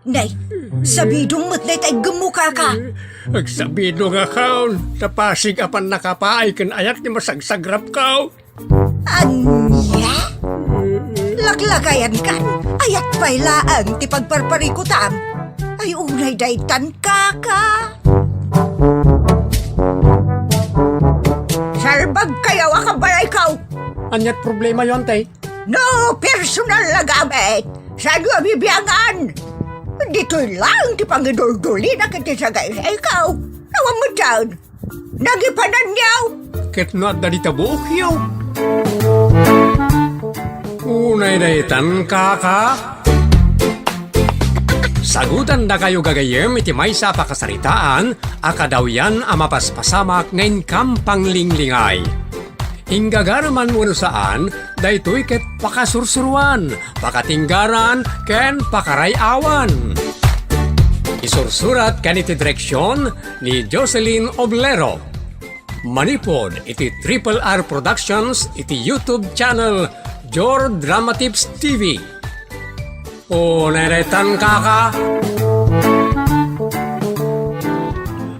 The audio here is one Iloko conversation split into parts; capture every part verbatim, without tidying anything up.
Nay, sabidong met dayta iggemmo, kaka. Agsabidongakon, ta pasig a pannakapaay ken ayat ti masagsagrapko. Ania? Laklakayankan, ayat pay laeng ti pagparparikutam. Ay, unay daytan, kaka. Salbagkayo a kabalayko. Aniat problemayo, Antay? No personal a gamit, saanyo a bibiangan? Ditoy laeng ti pangiduldulina ken ti sagaysayko. Awan met dayta. Nagipananyo. Ket no adda dita buokyo. Unay daytan, kaka. Sagutandakayo gagayyem iti maysa a pakasaritaan a kadawyan a mapaspasamak nga inkam panglinglingay. Inggagaraman wenno saan, daytoy ket pakasursuroan, pakatinggaran, ken pakaray-awan. Isursurat ken iti direksion ni Jocelyn Oblero. Manipud iti Triple R Productions iti YouTube channel Jor Dramatips T V. Unay daytan, kaka.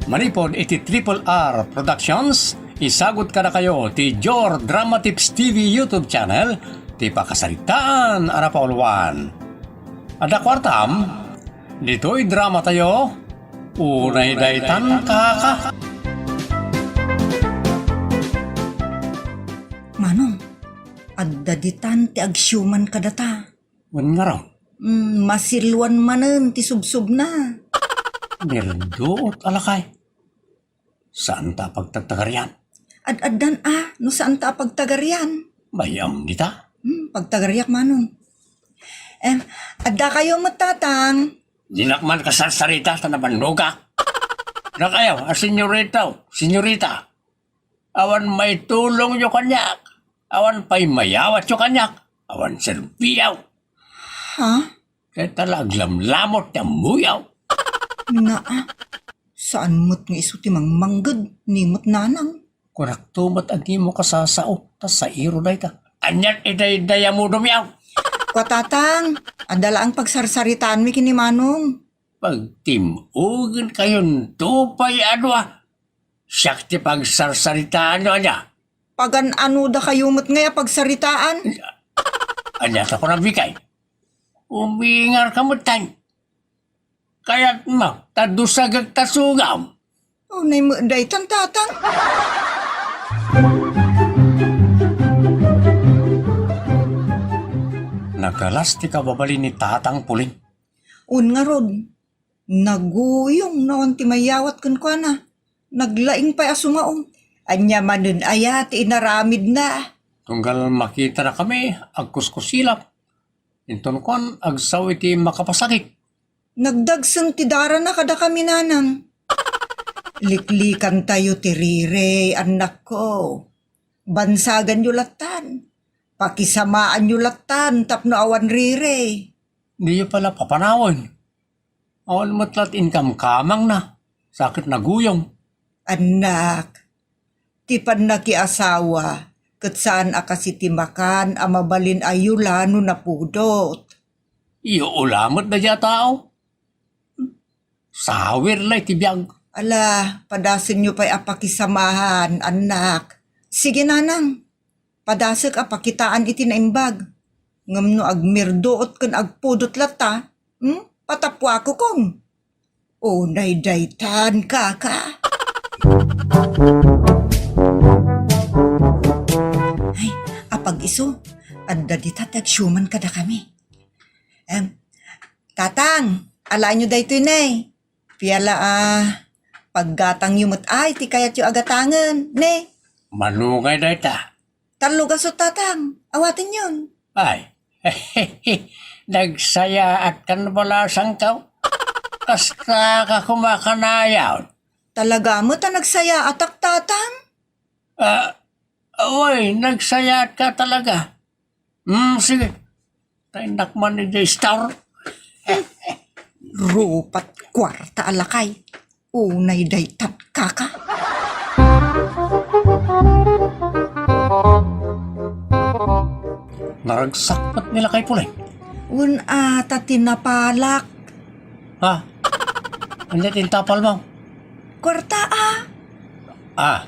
Manipud iti Triple R Productions, isagut kadakayo ti Jor Dramatips T V YouTube channel ti pakasaritaan a napauluan. Adda kuartam, ditoy dramatayo, unay daytan, kaka. Manong, adda ditan ti agsiuman kadata. Wen ngarud? Mm, masiluan manen ti subsubna. Mirduot a lakay. Saanta a pagtagtagarian. Ad-addan a, no saanta a pagtagarian. Mayam dita. Hmm, pagtagariak, Manong. Em, addakayo met, Tatang. Dinak man kasarsarita ta nabannogak. Dakayo a senyorita, senyorita. Awan maitulongyo kaniak. Awan pay mayawatyo kaniak. Awan serbiaw. Ha? Ket ta la aglamlamut ti ammoyo. Naa, saan met nga isu ti mangmangged, ni met nanang. Kunakto met a dimo kasasao, ta sairo dayta. Aniat idaydayamudom yaw? Kua, Tatang, adda laeng pagsarsaritaanmi ken ni Manong. Pagtim-ogenkayonto pay a dua. Siak ti pagsarsaritaanyo, ania? Pagan-anodakayo met ngay a pagsaritaan? Ania ta kunam, Bikay? Umingarka met, tay. Kayatmo ta dusagek ta sugam? Unay met daytan, Tatang. Nagalas ti kababalin ni Tatang Puling. Wen ngarud, naguyong no awan ti mayawat kenkuana. Naglaing pay a sumao. Ania manen aya ti inaramidna? Tunggal makitanakami, agkuskusilap. Inton kuan, agsaw iti makapasakit. Nagdagsen ti darana kadakami, nanang. Liklikantayo ti rirey, annakko. Bansaganyo lattan. Pakisamaanyo lattan tapno awan rirey. Diyo pala papanawen. Awan met lat inkamkamangna, sa ket naguyong. Annak, ti pannakiasawa ket saan a kas iti makan a mabalin a yula no napudot. Iyo ula met daydiay a tao. Sawir la iti biag. Ala, padasenyo pay a pakisamahan, annak. Sige, nanang. Padasek a pakitaan iti naimbag. Ngem no agmirduot ken agpudot latta, hmm? Patapuakokon. Unay daytan, kaka. Ay, apag-isu, adda dita ti agsiuman kadakami. Em, Tatang, alaenyo daytoy, ne? Pia la a paggatangyo met ay ti kayatyo a gatangen, ne? Malugay dayta. Tallo gasu, Tatang. Awatenyon. Ay, nagsayaatkan bala a sangkaw? Kasta ka kumakanayon? Talaga met a nagsayaatak, Tatang? Ah, awan, nagsayaatka talaga. Hmm, sige. Tainnak man idiay store. Rupat kuarta a lakay. Unay daytan, kaka. Naragsak met ni Lakay Puling. Wen ata ti napalak. Ha? Ania ti intapalmo? Kuarta, a. A,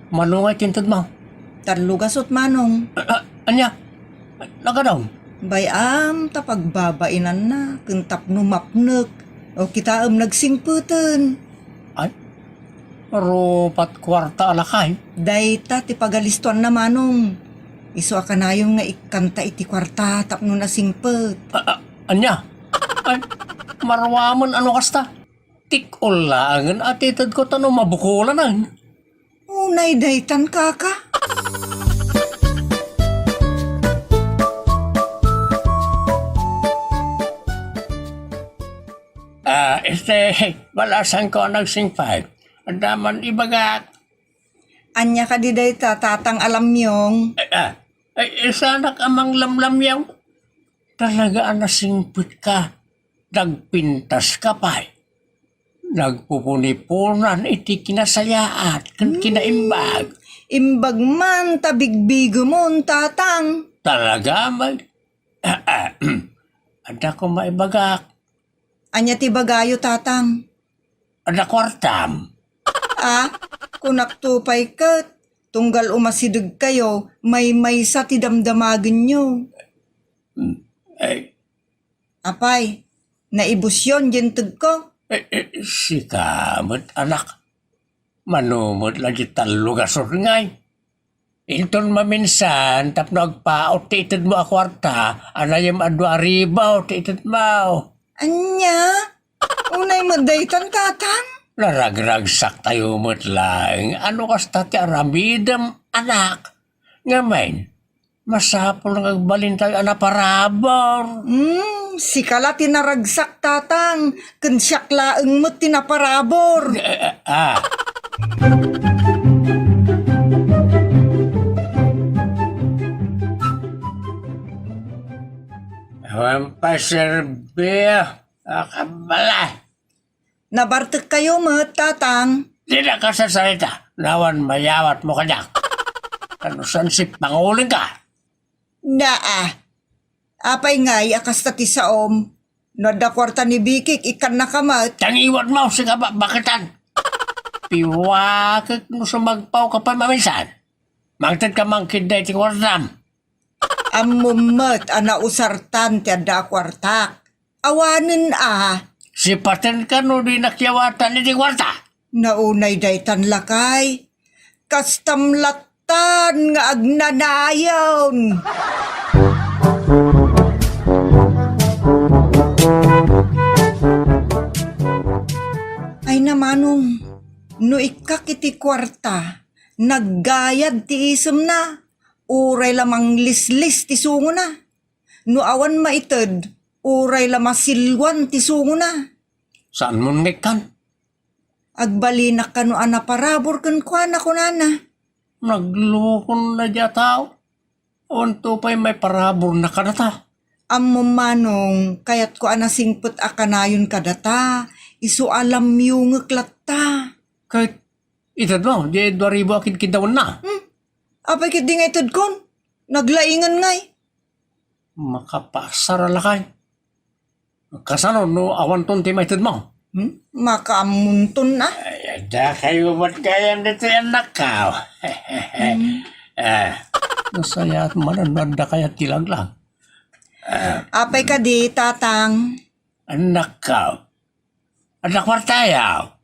mano ngay ti intedmo? Tallo gasut, Manong. A, a, ania? Nagadam? Bay-am ta pagbabainanna ken tapno mapnek. O kitaem, nagsingpeten. Ay, rupat kuarta a lakay. Dayta ti pagalistoanna, Manong. Isu a kanayon nga ikkanta iti kuarta tapno nasingpet. A, a, ania? Ay, maruamen a no kasta. Tik-ol laengen a ti itedko ta no mabukolanen. Unay daytan, kaka. A, este, balasangko a nagsingpet. Adda man ibagak. Ania kadi dayta, Tatang a lamyong? Ay, a, ay, sanak a manglamlamyaw. Talaga a nasingpetka. Nagpintaska pay. Nagpupuniponan iti kinasayaat ken kinaimbag. Imbag man ta bigbigemon, Tatang. Talaga, may, adda ko maibagak. Ania ti ibagayo, Tatang? Adda kuartam? A, kunakto pay ket, tunggal umasidegkayo, maymaysa ti damdamagenyo. Hmm. Ay. Apay, naibusyon diay integko? Eh, eh, sika met, anak. Mano met la diay tallo gasut ngay. Inton maminsan tapno agpaut ti itedmo a kuarta, anayem a dua a ribu ti itedmo. Ania? Unay met daytan, Tatang? Naragragsaktayo met laeng. Ano kasta ti aramidem, anak? Ngamin, masapul nga agbalintayo a naparabur. Hmm, sika la ti naragsak, Tatang. Ken siak laeng met ti naparabur. Eh, eh, ah. Awan pay serbi, ah, kabala. Nabartekkayo met, Tatang. Dina ka sarsarita, no awan mayawatmo kaniak. Kano saan si pangulingka? Daa. Apay ngay a kasta ti saom? No adda kuarta ni Bikik, ikkannaka met. Tangiwat mo, sika ba, bakitan? Piwakek no sumagpaw ka pa maminsan. Mangted ka mangkidna iti kuartam. Ammom met a nausartan ti adda a kuartak. Awanen a. Sipaten ka no di nakyawatan iti kuarta. Naunay daytan lakay. Kastam lattan nga agnanayon. Ay namanong, no ikkak iti kuarta, naggayad ti isemna. Uray la manglislis ti sungona. No awan maited, uray la masilwan ti sungona. Saanmon nga ikkan? Agbalinak kano a naparabur kenkuana, kunana. Naglukonna diay a tao. Awanto pay maiparaburna kadata. Ammom manong, kayatko a nasingpet a kanayon kadata, isu a lamyongek latta. Ket itedmo diay dua ribu a kidkiddawenna. Hmm. Apay ket di nga itedkon? Naglaingen ngay. Makapasar a lakay. Kasano no awanton ti maitedmo? Hmm? Makaammonton a. Ay, adda kayo met gayam ditoy annakko. Hmm. Ah, nasayaat man no adda kayat ti laglag. Ah. Apay kadi, Tatang? Annakko. Adda kuartayo?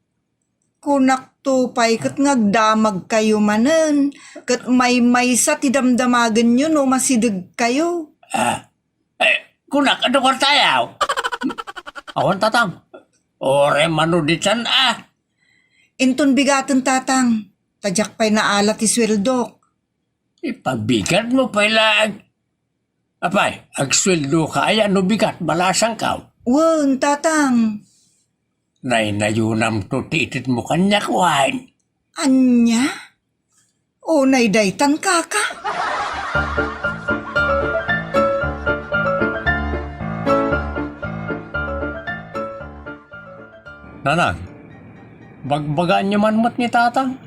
Kunakto pay ket nga agdamagkayo manen, ket maymaysa ti damdamagenyo no masidegkayo. Ah, eh, kunak, adda kuartayo? Awan, Tatang. Uray mano ditan, ah. Inton bigaten, Tatang, ta diak pay naala ti sueldok. Ipabigatmo pay laeng. Apay, agsueldoka aya no bigat, balasangko? Wen, Tatang. Naynayonamto ti itedmo kaniak, wen? Ania? Unay daytan, kaka? Nanang, bagbagaanyo man met ni Tatang.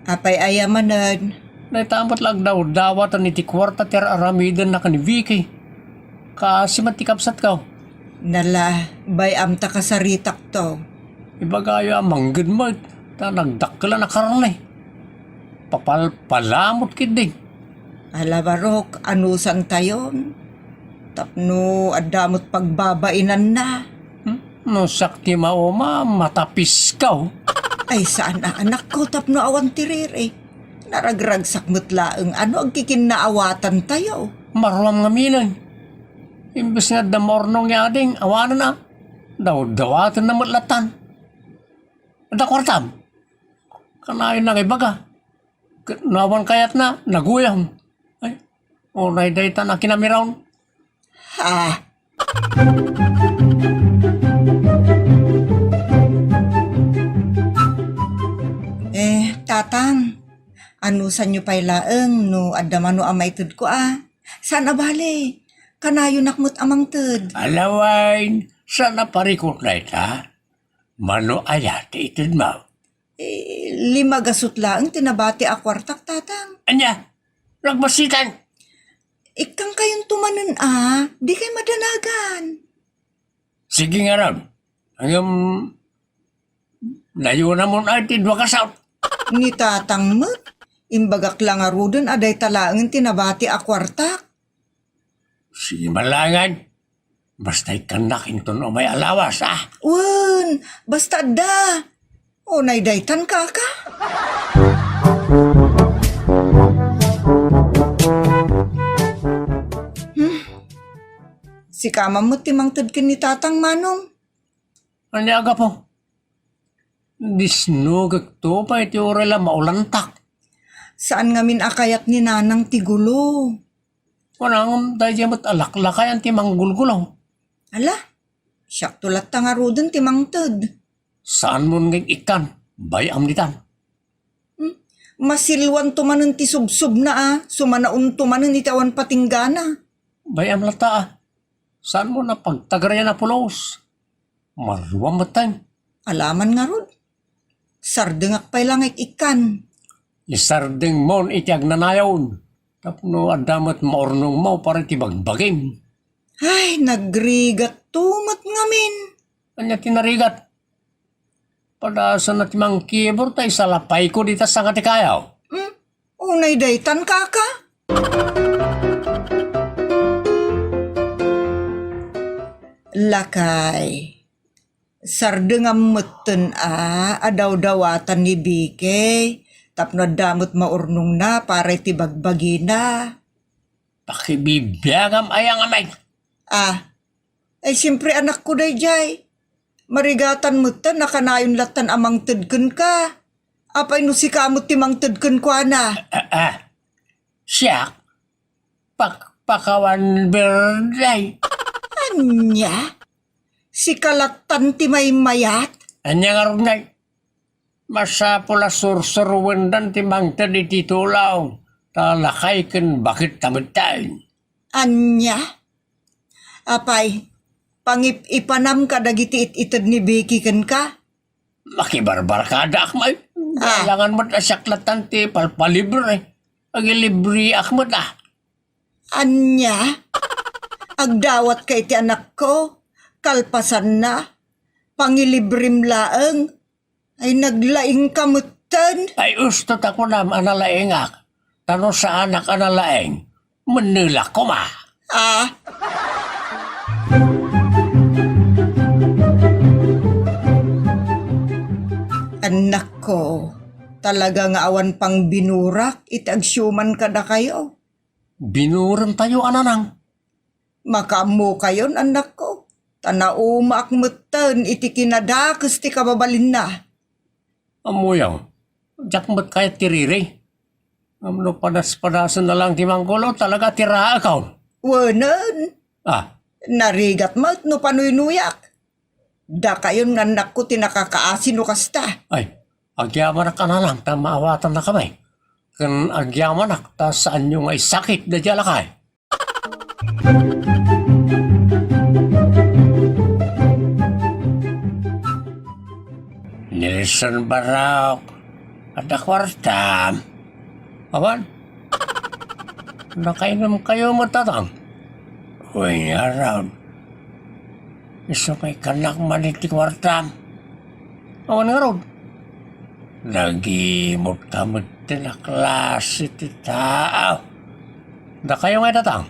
Apay aya manen? Dayta met la agdawdawatan iti kuarta ti ar-aramidenna ken ni Vicky. Kaasi met ti kabsatko. Nala, bay-am ta kasaritakto. Ibagayo a mangged met, ta nagdakkel a nakarne. Papalpalamot ketdi. Ala, Barok, anusantayon? Tapno adda met pagbabainanna. Hmm? No siak ti mauma, matapiskaw. Ay, saan a, anakko, tapno awan ti riri. Naragragsak met laeng a no agkikinnaawatantayo. Maruam ngaminen. Imbes nga adda maurnong nga ading, awanen a. Dawdawatenna met lattan. Adda kuartam? Kanayon nga ibaga. Ket no awan kayatna, naguyam. Ay, unay daytan a kinamiron. Ah. Eh, Tatang, anusanyo pay laeng no adda mano a maitedko a? Saan a bale, kanayonak met a mangted. Alawen, saan a parikut dayta? Mano aya ti itedmo? Eh, lima gasut laeng ti nabati a kuartak, Tatang. Ania? Nagbasitan? Ikkangkayonto manen a, dikay madanagan. Sige ngarud. Ngem, nayonamon ay ti dua gasut. Ni Tatang met, imbagak la ngaruden a dayta laeng ti nabati a kuartak. Sige man laengen. Basta ikkannak inton umay a lawas, a? Wen, basta adda. Unay daytan, kaka? Hmm. Sika man met ti mangted ken ni Tatang, Manong. Ania a gapu? Disnogekto pay ti uray la maulantak. Saan ngamin a kayat ni Nanang ti gulo. Kunam, daydiay met a laklakayan ti manggulgulo. Ala, siakto latta ngaruden ti mangted. Saanmon nga ikkan, bay-am ditan. Hmm? Masiluanto manen ti subsubna a, sumanaonto manen iti awan patinggana. Bay-am latta a. Saanmon a pagtagarayan a pulos. Maruam metten. Alaman ngarud. Sardengak pay la nga ik-ikkan. Isardengmon iti agnanayon. Tapno adda met maurnongmo para iti bagbagim. Ay, nagrigatto met ngamin. Ania ti narigat? Padasanna ti mangkibor ta isalapayko dita sanga ti kayaw. Hmm? Unay daytan, kaka? Lakay, sardengam metten a, a dawdawatan ni Bikey tapno adda met maurnongna para iti bagbagina. Pakibibiangam aya ngamin? Ah, ay, siempre, anakko daydiay. Marigatan metten a kanayon lattan a mangted kenka. Apay no sika met ti mangted kenkuana? Ah, ah. Siak? Pakpakawan birday. Ania? Sika lattan ti maymayat? Ania ngarud ngay? Masapul a sursuruendan ti mangted iti tulaw, ta lakay ken baket ta metten. Ania? Apay, pangip-ipanam kadagiti it-ited ni Becky kenka? Makibarbarkadaak met. Ah. Kailangan met a siak lattan ti palpalibre. Agilibriak met a. Ania? Agdawatka iti anakko, kalpasanna, pangilibrim laeng. Ay, naglaingka metten. Ay, usto ta kunam a nalaingak. Ta no saanak a nalaing, mennelak koma. Ah? Annakko, talaga nga awan pang binurak iti agsiuman kadakayo. Binurentayo a nanang. Makaammokayon, annakko, ta naumaak metten iti kinadakes ti kababalinna. Ammoyo, diak met kayat ti riri. Ngem no padas-padasen na lang ti manggulo, talaga ti raakon. Wenen. Ah. Narigat met no panuynuyak. Dakayon nga annakko ti nakakaasi no kasta. Ay, agyamanak a nanang ta maawatannakami. Ken agyamanak ta saanyo nga isakit daydiay a lakay. Nelson Barok, adda kuartam? Awan? Nakainom kayo met, Tatang? Uy, ngarud. Isu nga ikkannak man iti kuartam. Awan ngarud. Nagimut ka met ti naklase ti tao. Dakayo nga idatang.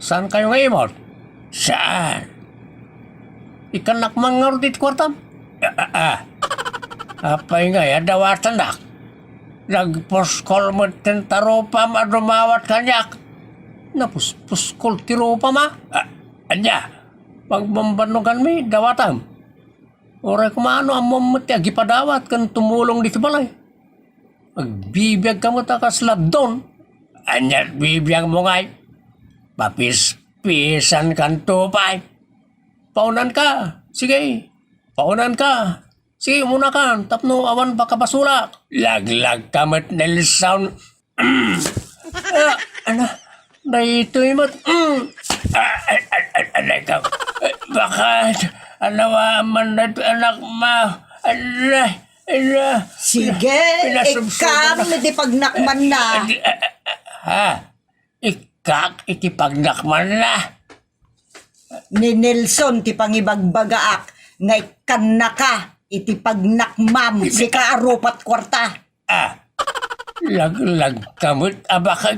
Saan kayo nga imot? Saan? Ikkannak man ngarud iti kuartam? Ah, ah, ah. Apay nga, adawatandak. Nagpuskol met ti tarupam a dumawat kaniak. Napuspuskol ti rupam, a? Ah, ania? Pagbambannoganmi, dawatam. Uray koma no ammom met ti agipadawat ken tumulong ditoy balay. Agbibiag ka met a kasla don. Ania bibiag mo ngay? Papispisan kanto pay. Paunan ka. Sige. Paunan ka. Sige, umuna kan, tapno awan pakabasolak. Laglag ka met, Nelson. Ah, ano? Daytoy met. Mm. Ah, ah, ah, ah, ah, ikaw. Eh, bakit? Ano man na ito, anak mo? Ala, ala. Sige, pinasubsob ikkan na. Iti pagnakmanna. Ah, ah, ah, ha? Ikkak iti pagnakmanna. Ni Nelson ti pangibagbagaak nga ikkannaka iti pagnakmam, sika a rupat kuarta. Ah, laglag ka met a bakit?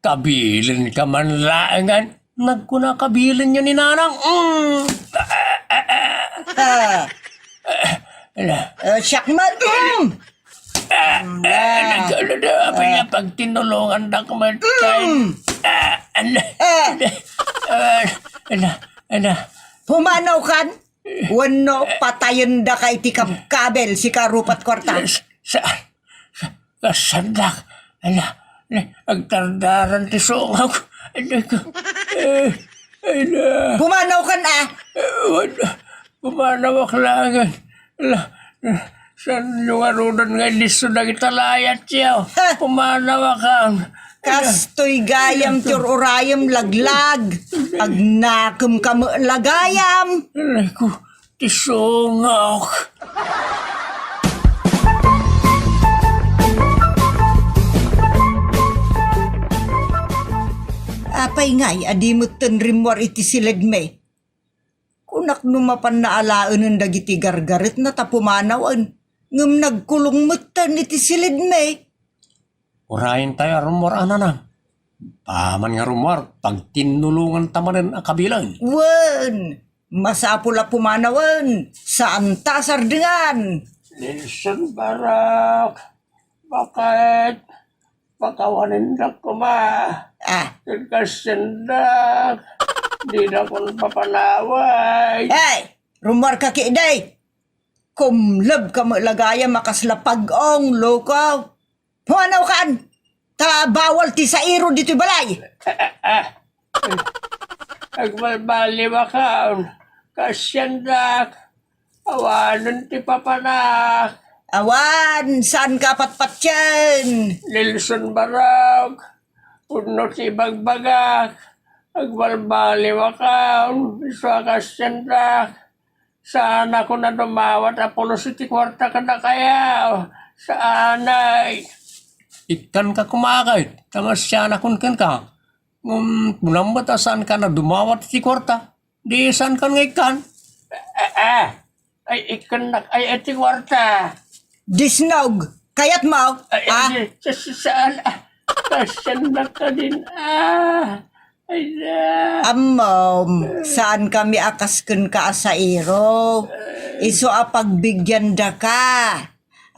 Kabilin ka man laengen. Nagkuna kabilin yo ni nanang. Mm. Ah, ah, ah. Ah. Ala. Eh, siak man. Mm. Ah, ah, nagkano na, apay nga pagtinulungan da kuman tayo? Mm. Ah, ala. Ah. Ala, ala, ala. Pumanaw kan? Wenno patayendaka iti kabkabil, sika a rupat kuarta. Sa, sa, sa, sandak. Ala, ala, agtardaran ti sungawko. Ala ko. Eh, ala. Pumanaw kan, ah? Eh, wala. Pumanawak laengen. La, saan yo ngaruden nga ilisso dagita layatyo? Ha? Pumanawak ang. Kastoy gayam ti ur-urayem, laglag. Agnakem ka met la gayam. Aray ko, ti sungok. Apay ngay a di metten rimmuar iti siledmi? Kunak no mapanna alaenen dagiti gargaretna ta pumanawen, ngem nagkulong metten iti siledmi. Urayentayo a rummuar a nanang. Aman nga rummuar, pagtinnulonganta manen a kabilen. Wen, masapul a pumanawen, saanta a sardengan. Nelson Barak, bakit? Pakawanendak koma. Ah. Ket kasiandak, dinakon papanaway. Hey! Rummuarka ketdi! Kumleb ka met la gayam a kasla pag-ong, loko. Pumanaw kan! Ta bawal ti sairo ditoy balay! Ah, ah, ah. Agbalbaliwakon, kasiandak. Awanen ti papanak. Awan, saanka a patpatien. Nelson Barok, wenno ti ibagbagak, agbalbaliwakon, isu a kasiandak. Saanakon a dumawat a pulos iti kuarta kadakayo. Saanay. Ikkanka koma ket, ta masianakon kenka. Ngem kunam met a saankan a dumawat iti kuarta. Di saankan nga ikkan? Ah, ah. Ay, ikkannak ay iti kuarta. Disnog, kayatmo? Ay, ah? Ay, sa, sa, saan? Ah, kasiannak kadin. Ah, ay, ah. Ammom, saankami a kas kenka a sairo. Isu a pagbigiandaka.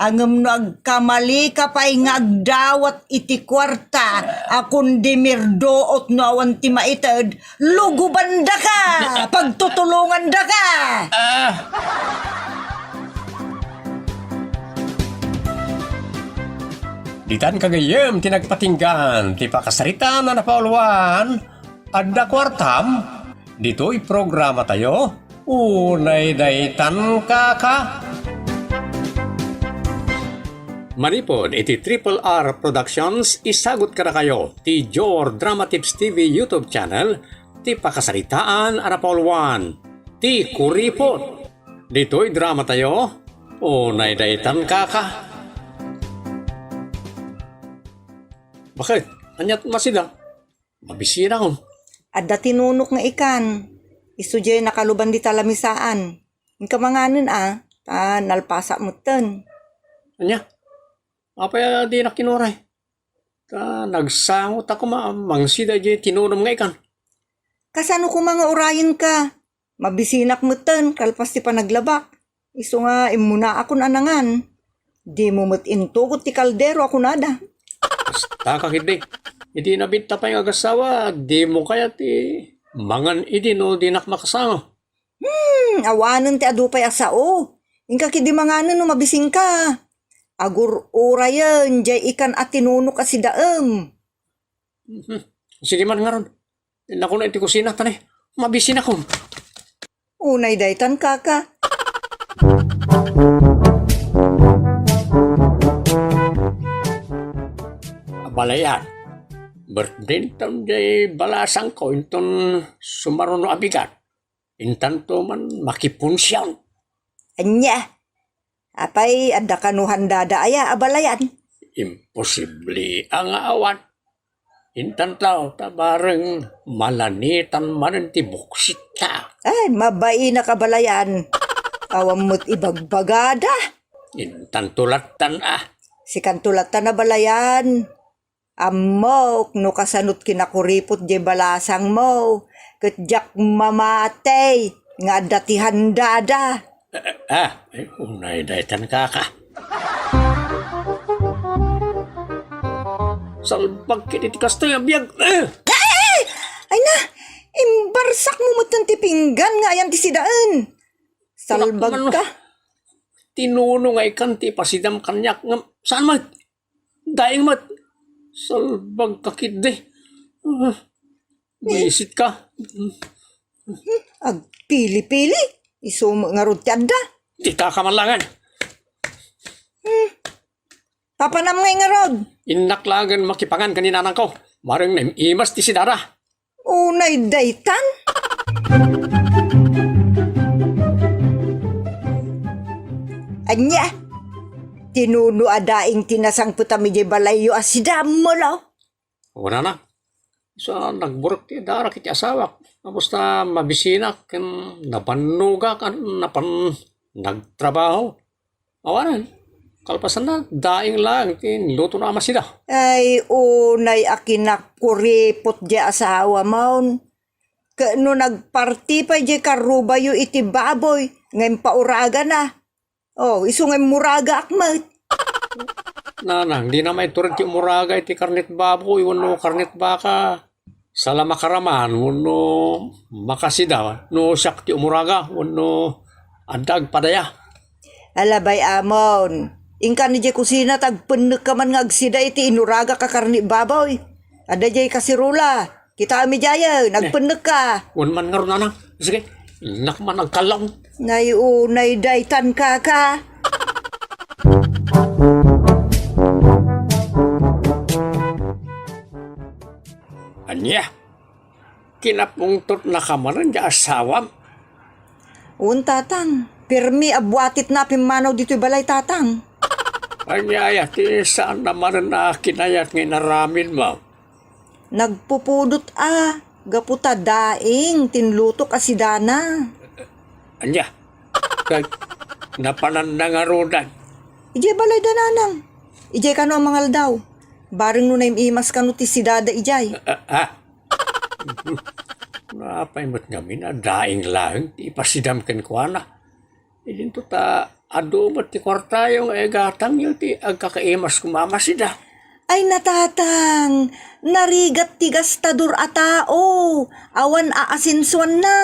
Ngem no agkamalika pay nga agdawat iti kuarta a kundimirdoot no awan ti maited, lugobandaka, pagtutulongandaka. Ah. Ditan ka gayyem ti nagpatinggan ti pakasaritaan a napauluan, Adda Kuartam, ditoy programatayo, Unay Daytan Kaka. Manipud iti Triple R Productions, isagut kadakayo ti Jor Drama Tips T V YouTube channel, ti pakasaritaan a napauluan, ti Kuripot. Ditoy dramatayo, Unay Daytan Kaka. Bakit? Aniat masida? Mabisirakon. Adda tinunok nga ikan. Isu diay nakaluban dita lamisaan. Inka manganen a, ta nalpasak metten. Ania? Apay a dinak inuray? Ta nagsangot a koma a mangsida diay tinunom nga ikan. Kasano koma nga urayenka? Mabisinak metten kalpas ti panaglabak. Isu nga immunaakon a nangan. Dimo met intugot ti kaldero a kunada. Basta ka ketdi. Idi nabitta pay nga agassawa, dimo kayat ti mangan idi no dinak makasango. Hmm, awanen ti adu pay a sao. Inka ketdi manganen no mabisinka. Agur-urayen diay ikan a tinunok a sidaem. Mhm. Sige man ngarud. Innakono iti kusina, ta ne, mabisinakon. Unay daytan, kaka. Abalayan, birthday-taon diay balasangko inton sumaruno a bigat. Intanto man makipunsiaw. Ania? Apay, adda kano handada aya, abalayan? Imposible a nga awan. Intanto, ta bareng malanitan manen ti buksitta. Ay, mabainak, abalayan. Awan met ibagbagada. Intanto lattan, a. Sikanto lattan, abalayan. Ammok no kasanot kinakuripot diay balasangmo, ket diak mamati nga adda ti handada. Ah, ay, unay daytan, kaka. Salbag ket iti kastoy a biag. Eh! Ay, ay, ay! Ay na, imbarsakmo metten ti pinggan nga ayan ti sidaen. Salbag ka. Tinuno nga ikan ti ipasidam kaniak, ngem saan met? Daing met. Salbag ka ketdi. Ah, buisit ka. Agpili-pili. Isu met ngarud ti adda. Di ka kamanlangan. Hmm. Papanam ngay ngarud. Innak laengen makipangan ken ni nanangko. Bareng naim-imas ti sidada. Unay daytan? Ania? Tinuno a daing ti nasangpetam idiay balayyo a sida, ammo la? Kunana, sa nagburek ti darak iti asawak. Tapos ta mabisinak ken nabannogak a napan nagtrabaho. Awanen, kalpasanna, daing laeng ti nilutona a masida. Ay, unay a kinakuripot diay asawamon. Ket no nagparti pay diay karrubayo iti baboy nga impauragana, oh, isu nga immuragaak met. Nanang, dina maitured ti umuraga iti karnet baboy wenno karnet baka. Sala makaraman wenno makasida no siak ti umuraga wenno adda agpadaya. Alabay amon, inkan idiay kusina ta agpennekka man nga agsida iti inuragak a karne baboy. Adda diay kasirola. Kitaem idiayen, agpennekka. Wen man ngarud, nanang. Sige, innak man agkallong. Nay, unay daytan, kaka. Ania? Kinapungtotnaka manen ti asawam? Wen, tatang. Permi a buatitna a pimmanaw ditoy balay, tatang. Ania aya ti saanna manen a kinayat nga inaramidmo? Nagpupudot a, gapu ta daing ti nlutok a sidana. Ania? Kag napananna ngaruden? Idiay balay da nanang. Idiay kano a mangaldaw. Bareng no naim-imas kano ti sidada idiay. Ah, ah. Apay met ngamin a daing laeng ti ipasidam kenkuana? Idinto ta adu met ti kuartayo nga igatangyo ti agkakaimas koma a masida. Ay, natatang, narigat ti gastador a tao, awan aasensuanna.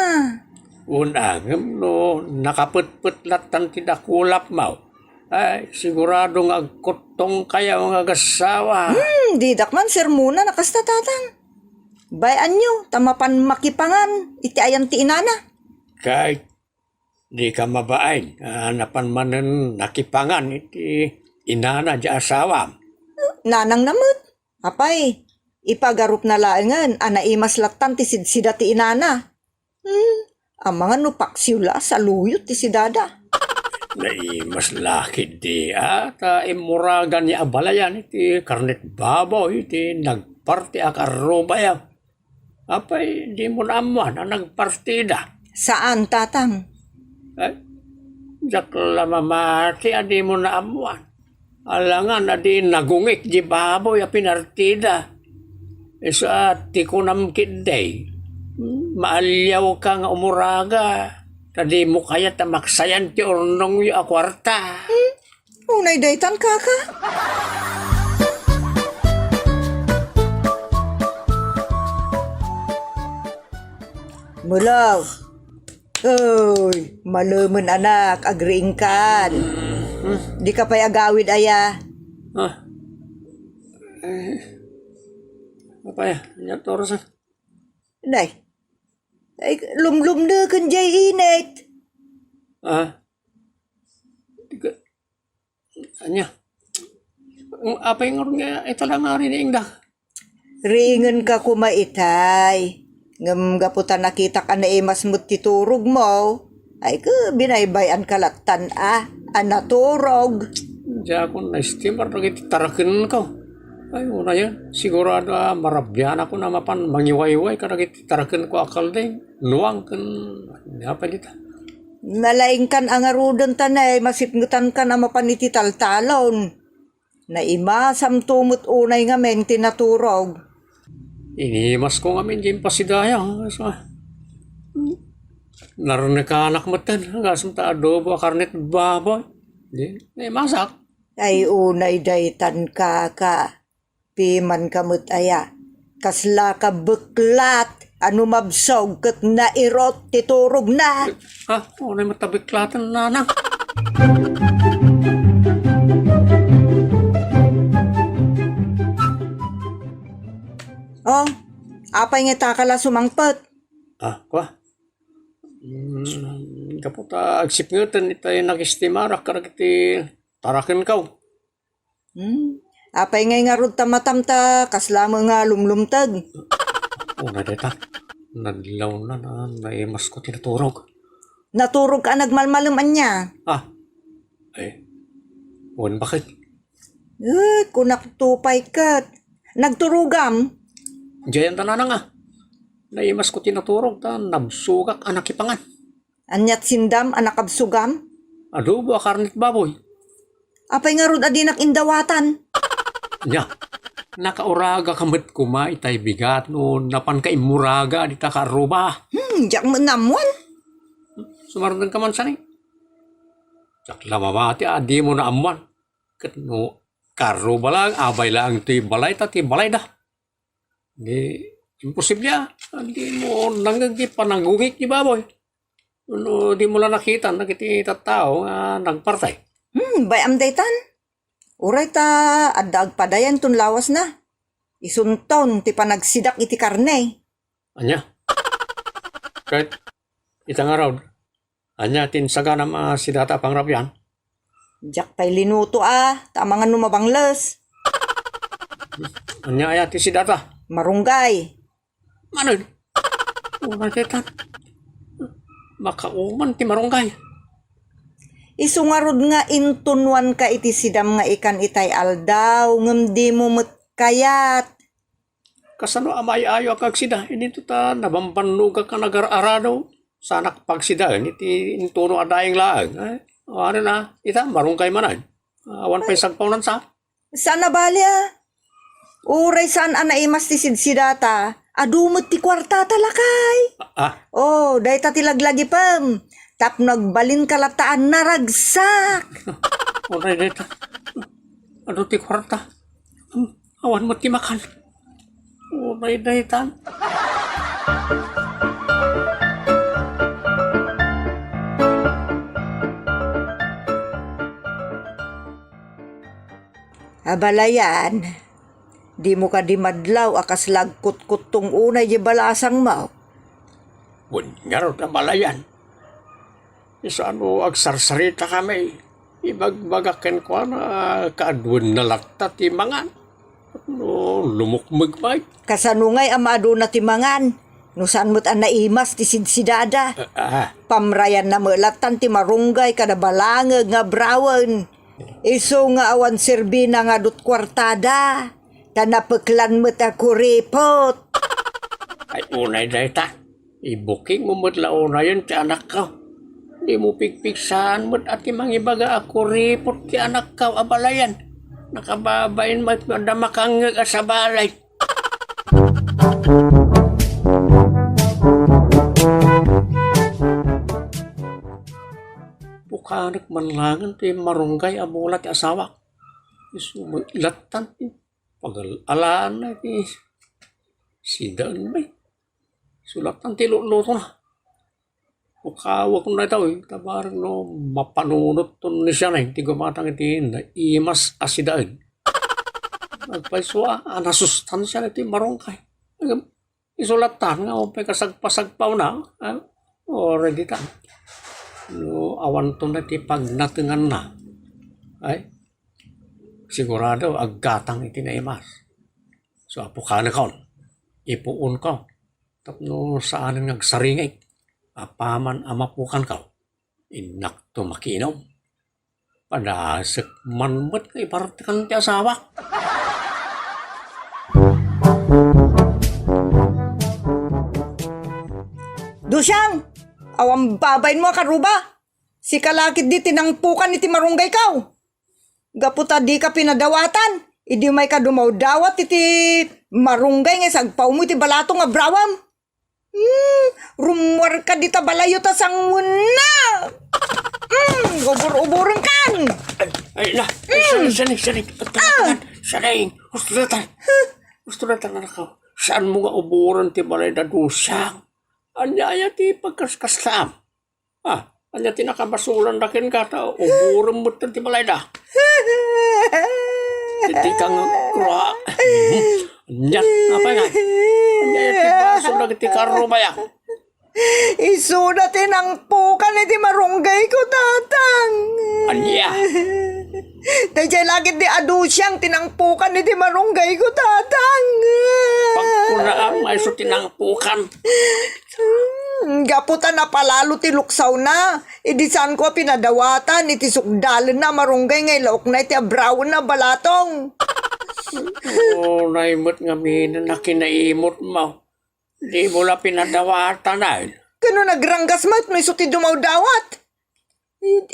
Wen, ngem no nakapetpet lattan ti dakulapmaw, ay, sigurado nga agkuttongkayo nga agassawa. Hmm, didak man sermona na kasta, tatang. Bay-anyo, ta mapan makipangan iti ayan ti inana. Kay, dika mabain a napan manen nakipangan iti inana ti asawam. Nanangna met. Apay, ipagarupna laengen a naimas lattan ti sidsida ti inana. Hmm, amangan no paksiw la a saluyot ti sidada. Naimas la ketdi a ta immuragan nga abalayan iti karnet baboy iti nagparti a karrubayo. Apay, dimo naammuan a nagpartida? Saan, Tatang? Eh, diak la mamati a dimo naammuan. Alangan a di nagungik di baboy a pinartida. Isu a ti kunam ketdi, maaliawka nga umuraga, ta dimo kayat a maksayan ti urnongyo a kuarta. Hmm? Unay daytan, kaka? Mulaw. Uy, malemen, anak, agriingkan. Hmm? Dika pay agawid aya? Ah. Eh, apay, ania ti oras, ah? Nay. Ay, lumlumneken jay init. Ah? Dika, ania? Apay ngarud nga ita la nga riniingda? Riingenka koma itay. Ngem gapu ta nakitak a naimas met ti turogmo, ay, ke, binaybay-anka lattan a, a naturog. Diakon naestimar dagiti tarakenko. Ay, unayen, sigurado a marabianakon a mapan mangiwayway kadagiti tarakenko a kalding, nuang ken apay dita. Nalaingkan a ngaruden ta nay, masipngetankan a mapan iti taltalon. Naimasamto met unay ngamin ti naturog. Inimasko ngamin ti impasidayam. So, narnekanak metten, gasem ta adobo a karnet baboy. Di, naimasak. Ay, unay daytan, kaka. Pimanka met aya. Kaslaka beklat a no mabsog ket nairot ti turogna. Ha? Unay met a beklaten, nanang. Oh, apay nga ita ka la sumangpet? Ah, kua? Mm, gapu ta agsipngeten itay nakistimarak kadagiti tarakenko. Hmm? Apay ngay ngarud ta matam ta kasla met nga lumlumteg? Una dayta, nadlawna a naimasko ti naturog. Naturog ka a nagmalmalem ania? Ah, eh, wen baket. Eh, kunak to pay ket. Nagturogam? Diayen ta nanang a. Naimasko ti naturog ta nabsogak a nakipangan. Aniat sindam a nakabsogam? Adobo a karnet baboy. Apay ngarud a dinak indawatan? Nia, nakauraga ka met koma itay bigat no napan ka immuraga dita kaarruba. Hmm, diak met naammuan. Sumardeng ka man sani. Diak la mamati a dimo naammuan. Ket no kaarruba laeng, abay laeng ti balay ta ti balayda. Di, imposible a. Dimo nangngeg ti panagungik ti baboy. No, dimo la nakita dagiti tattao nga nagpartay. Hmm, bay-am daytan. Uray ta adda agpadayanton lawasna. Isunton ti panagsidak iti karne. Ania? Ket ita ngarud, ania ti insaganam a sidata a pangrabian? Diak pay linuto a, ta amangan no mabangles. Ania aya ti sidata? Marunggay. Manen? Uray daytan. Makauman ti marunggay. Isu ngarud nga intunoanka iti sidam nga ikan itay aldaw, ngem dimo met kayat. Kasano a maay-ayo a kagsida? Ininto ta nabambannogak a nagar-arado. Saanak pagsidaen iti intuno a daing laeng. Ay, awan a, ita, marunggay manen. Awan pay sagpaunansa. Saan a bali a. Uray saan a naimas ti sidsidata, adu met ti kuartata, lakay. Ah, ah. Oh, dayta ti laglagipem. Tapno agbalinka latta a naragsak. Uray dayta. Adu ti kuarta. Hmm, awan met ti makan. Uray dayta. Abalayan, dimo kadi madlaw a kasla agkutkuttong unay di balasangmo? Wen ngarud, abalayan. Saan no agsarsaritakami, ibagbagak kenkuana, kaaduen na latta ti mangan. No lumukmeg pay. Kasano ngay a maaduna ti mangan? No saan met a naimas ti sidsidada. Ah, ah. Pamrayanna met lattan ti marunggay kada balangeg nga abrawen. Isu nga awan serbina nga adut kuartada, ta napeklan met a kuripot. Ay, unay dayta. Ibukingmo met la unayen ti anakko. Dimo pigpigsaan met a ti mangibaga a kuripot ti anakko a balayen. Nakababain met adda makangngeg a sabali. Bukanek man laengen ti marunggay a bola ti asawak. Isu met lattan ti pagal-alana ti sidaen met. Isu lattan ti lutlutona. Ukawek no daytoy, ta barek no mapanunotton ni siya na, ti gumatang iti naimas a sidaen. Nagpayso a, a nasustansya na ti marunggay. Isu lattan nga, umpay kasagpasagpawna, ah, o, ready ta. No, awanto na ti pagnatenganna. Ay, sigurado, aggatang iti naimas. So, apukanakon, ipuonko, tapno saanen nga agsaringek, apaman a mapukanko, innakto makiinom. Padasek man met nga ipartikan ti asawak. Dusyang! Awan babain mo a karuba! Sika la ketdi ti nangpukan iti marunggayko. Gapu ta dika pinadawatan, idi mayka dumawdawat iti marunggay nga isagpawmo iti balatong a brawem. Hmm, rummuarka dita balayyo ta sanguenna. Hmm, ubur-uburenkan. Ay, ay, la. Ay, Mm. Saning, saning, saning. At Ah. Talaga, saning. Gusto na tayo. Gusto na tayo, anak ko. Saan mo nga uburan ti balay da Dusyang? Anya aya ti pagkaskasam? Ah, anya ti nakabasulan da kenka ta uburen met ti balay da. Iti kang kura. Anya, apa nga? Anya ti basol dagiti karrubaya. Isuna ti nangpukan iti marunggayko, Tatang. Ania? Daydiay la ketdi a Dusyang ti nangpukan iti marunggayko, Tatang. Pagkunaam, mayso ti nangpukan. Hmm, gapu ta napalalo ti luksawna, idi saanko a pinadawatan iti sukdalenna a marunggay nga ilaokna iti abrawenna a balatong. Unay met ngamin a kinaimutmo. Dimo la pinadawatan, ay. Kano nagranggas met no isu ti dumawdawat?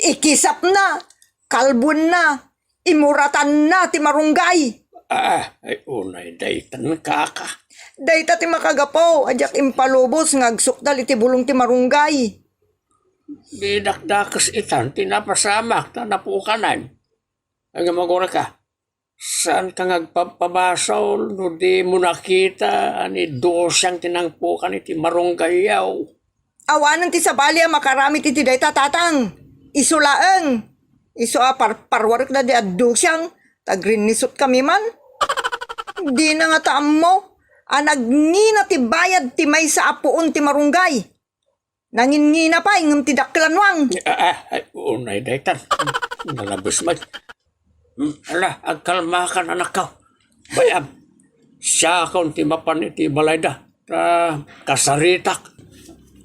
Ikisapna, kalbuenna, imuratanna ti marunggay. Ah, ay, unay daytan, kaka. Dayta ti makagapu a diak impalubos nga agsukdal iti bulong ti marunggay. Di dakdakes itan ti napasamak ta napukanan. Ay, nga magura ka. Saanka nga agpabpabasol no dimo nakita a ni Dusyang ti nangpukan iti marunggayyo? Awanen ti sabali a makaramid iti dayta, Tatang. Isu laeng. Isu a parparwarek daydi a Dusyang, ta agrinnisutkami man. Dina ngata ammo a nagngina ti bayad ti maysa a puon ti marunggay. Nanginngina pay ngem ti dakkel a nuang. Ah, ah, ay, unay daytan. Nalabes met. Hmm, ala, agkalmakan, anakko. Bay-am, siakon ti mapan iti balayda. Ta kasaritak.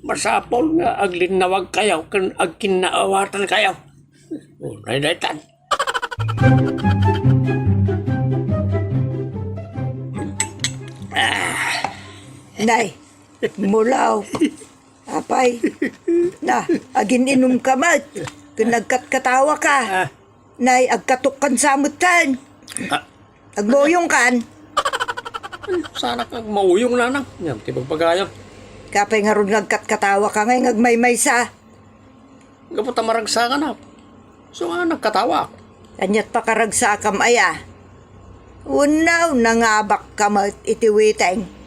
Masapul nga aglinnawagkayo ken agkinnaawatankayo. Unay daytan. Nay, mulaw. Apay, na, agin-inumka met, ken nagkatkatawaka. Ah. Nay, agkatukkan sa metten. Ah. Agmauyongkan. Saanak agmauyong, nanang. Ngem ti bagbagayo. Apay ngarud nga agkatkatawaka ngay nga agmaymaysa? Gapu ta maragsakan, a. So, a, nagkatawak. Ania't pakaragsakam aya? Wenno, nangabakka met iti witeng?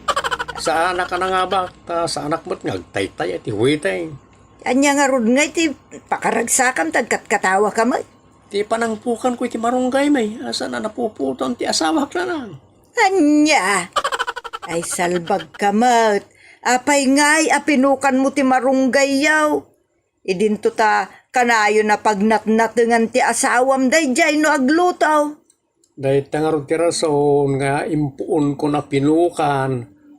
Saanak a nangabak, ta saanak met nga agtaytay iti witeng. Ania ngarud nga iti pakaragsakam ta agkatkatawaka met? Ti panangpukanko iti marunggay, may, a saan a napuputan ti asawak, nanang. Ania? Ay, salbagka met. Apay ngay a pinukanmo ti marunggayyo? Idinto ta kanayon a pagnatnatengan ti asawam daydiay no agluto. Dayta ngarud ti rason nga impuonko a pinukan,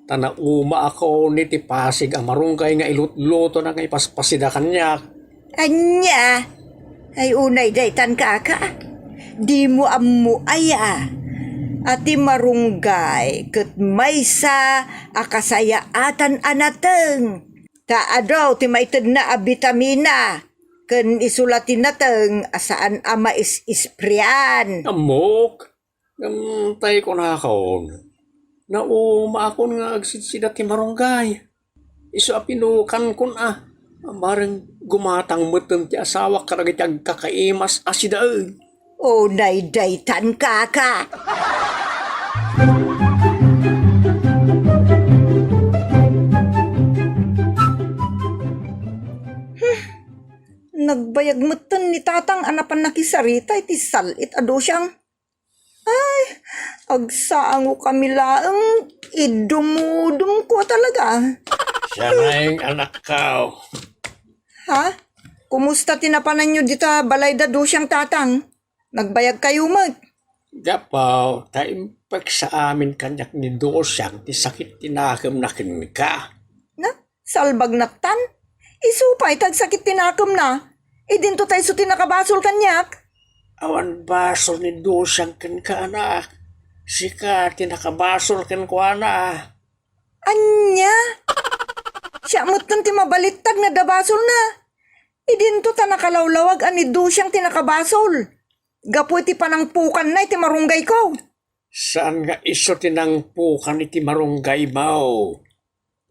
ta naumaakon iti pasig a marunggay nga ilutlutona nga ipaspasida kaniak. Ania? Ay, unay daytan, kaka. Dimo ammo aya a ti marunggay ket maysa a kasayaatan a nateng. Ta adu ti maitedna a bitamina, ken isu la ti nateng a saan a mais-isprean. Ammok, ngem tay kunakon, naumaakon nga agsidsida ti marunggay. Isu a pinukankon a, mareng gumatang metten ti asawak kadagiti agkakaimas a sidaen. O, naydaytan, kaka. Hmm. Nagbayag metten ni Tatang a napan nakisarita iti sal-it a dusiang. Ay, agsangokami laeng, idumudumko talaga. Siya na yung anak ko. Ha? Kumusta ti napananyo dita balayda, Dusiang, Tatang? Nagbayag kayo met. Gapu ta impeksa amin kaniak ni Dusiang ti sakit ti nakemna kenka. Na, salbag nattan. Isu pay ti agsakit ti nakemna. Idinto ta isu ti nakabasol kaniak. Awan basol ni Dusiang kenka, anak. Sika ti nakabasol kenkuana. Ania? Siak metten ti mabalittad nga adda basolna. Idinto ta nakalawlawag a ni Dusiang ti nakabasol. Gapu iti panangpukanna iti marunggayko. Saan nga isu ti nangpukan iti marunggaymo?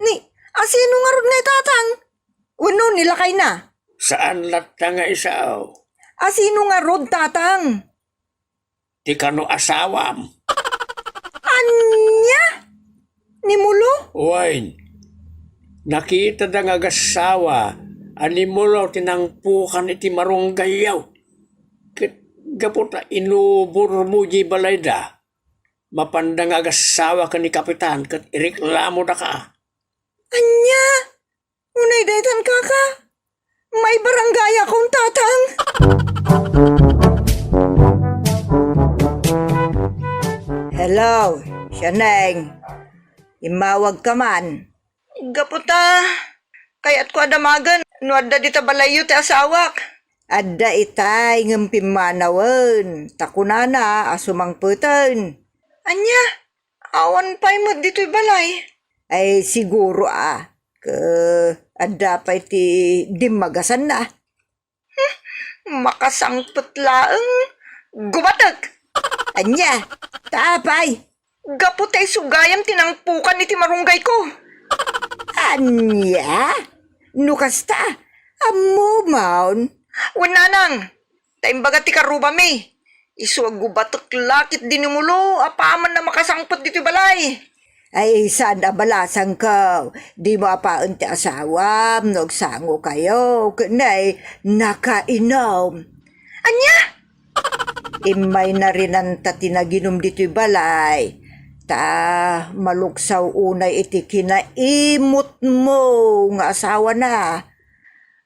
Ni, asino ngarud ngay, Tatang? Wenno ni lakayna? Saan latta nga isu? Asino ngarud, Tatang? Ti kano asawam. Ania? Ni Mulo? Wen, nakitada nga agassawa a ni Mulo ti nangpukan iti marunggayyo. Ket gapu ta inubormo diay balayda, mapanda nga agassawa ken ni Kapitan ket ireklamodaka. Ania? Unay daytan, kaka. Maibaranggayakon, Tatang. Hello, Sianeng. Immawagka man. Gapu ta, kayatko a damagen no adda dita balayyo ti asawak. Adda itay ngem pimmanawen, ta kunana a sumangpeten. Ania? Awan pay met ditoy balay. Ay, siguro a. Ke-, adda pay ti dimmagasanna. Hmm, makasangpet laeng. Gubatek! Ania? Ta apay? Gapu ta isu gayam ti nangpukan iti marunggayko. Ania? No kasta, ammom. Wen, nanang, ta imbaga ti karrubami. Isu a gubatek la ketdi ni Mulo apaman a makasangpet ditoy balay. Ay, saan a balasangko. Dimo apaen ti asawam no agsangokayo. Ket nay, nakainum. Ania? Immayna rinanta ti naginum ditoy balay. Ta maluksaw unay iti kinaimutmo nga asawana.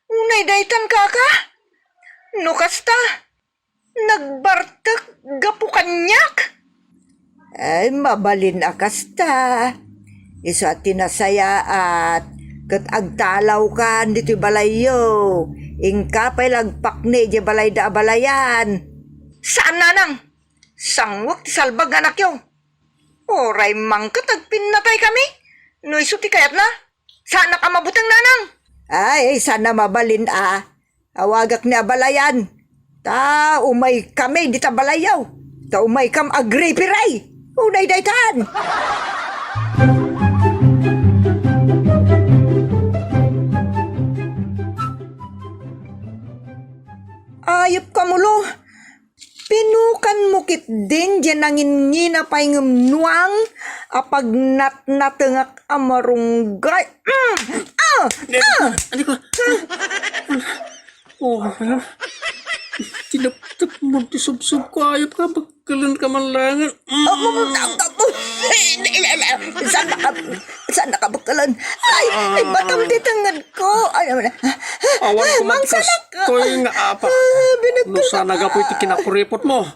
Unay daytan, kaka? No kasta, nagbartek gapu kaniak? Ay, mabalin a kasta. Isu a ti nasayaat, ket agtalawkan ditoy balayyo. Inka pay la agpakni idiay balayda a balayan. Saan, nanang. Sangwek ti salbag nga anakyo. Uray man ket agpinnatay kami. No isu ti kayatna, saanak a mabuteng, nanang. Ay, saan a mabalin a. Awagak ni a balayan. Ta umay kami dita balayyo. Ta umay kam agripiray. Unay daytan. Ayep ka, Mulo. Pinukanmo ketdin diay nanginngina pay ngem nuang a pagnatnatengak a marunggay. Mm! Ah! Ah! Ano ka? Oh, ano? Tinaptap mo ti subsob ko, ayop ka, bakkalan ka man langan. Mm. Oh, oh, oh, oh, oh. Saan na ka, saan na ka bakkalan? Ay, ay, batam ti tenged ko. Ay, ay, ay. Awan ko man ti kastoy nga apa. Ah, binagkal No sana ka. Gapu iti kinakuripot mo.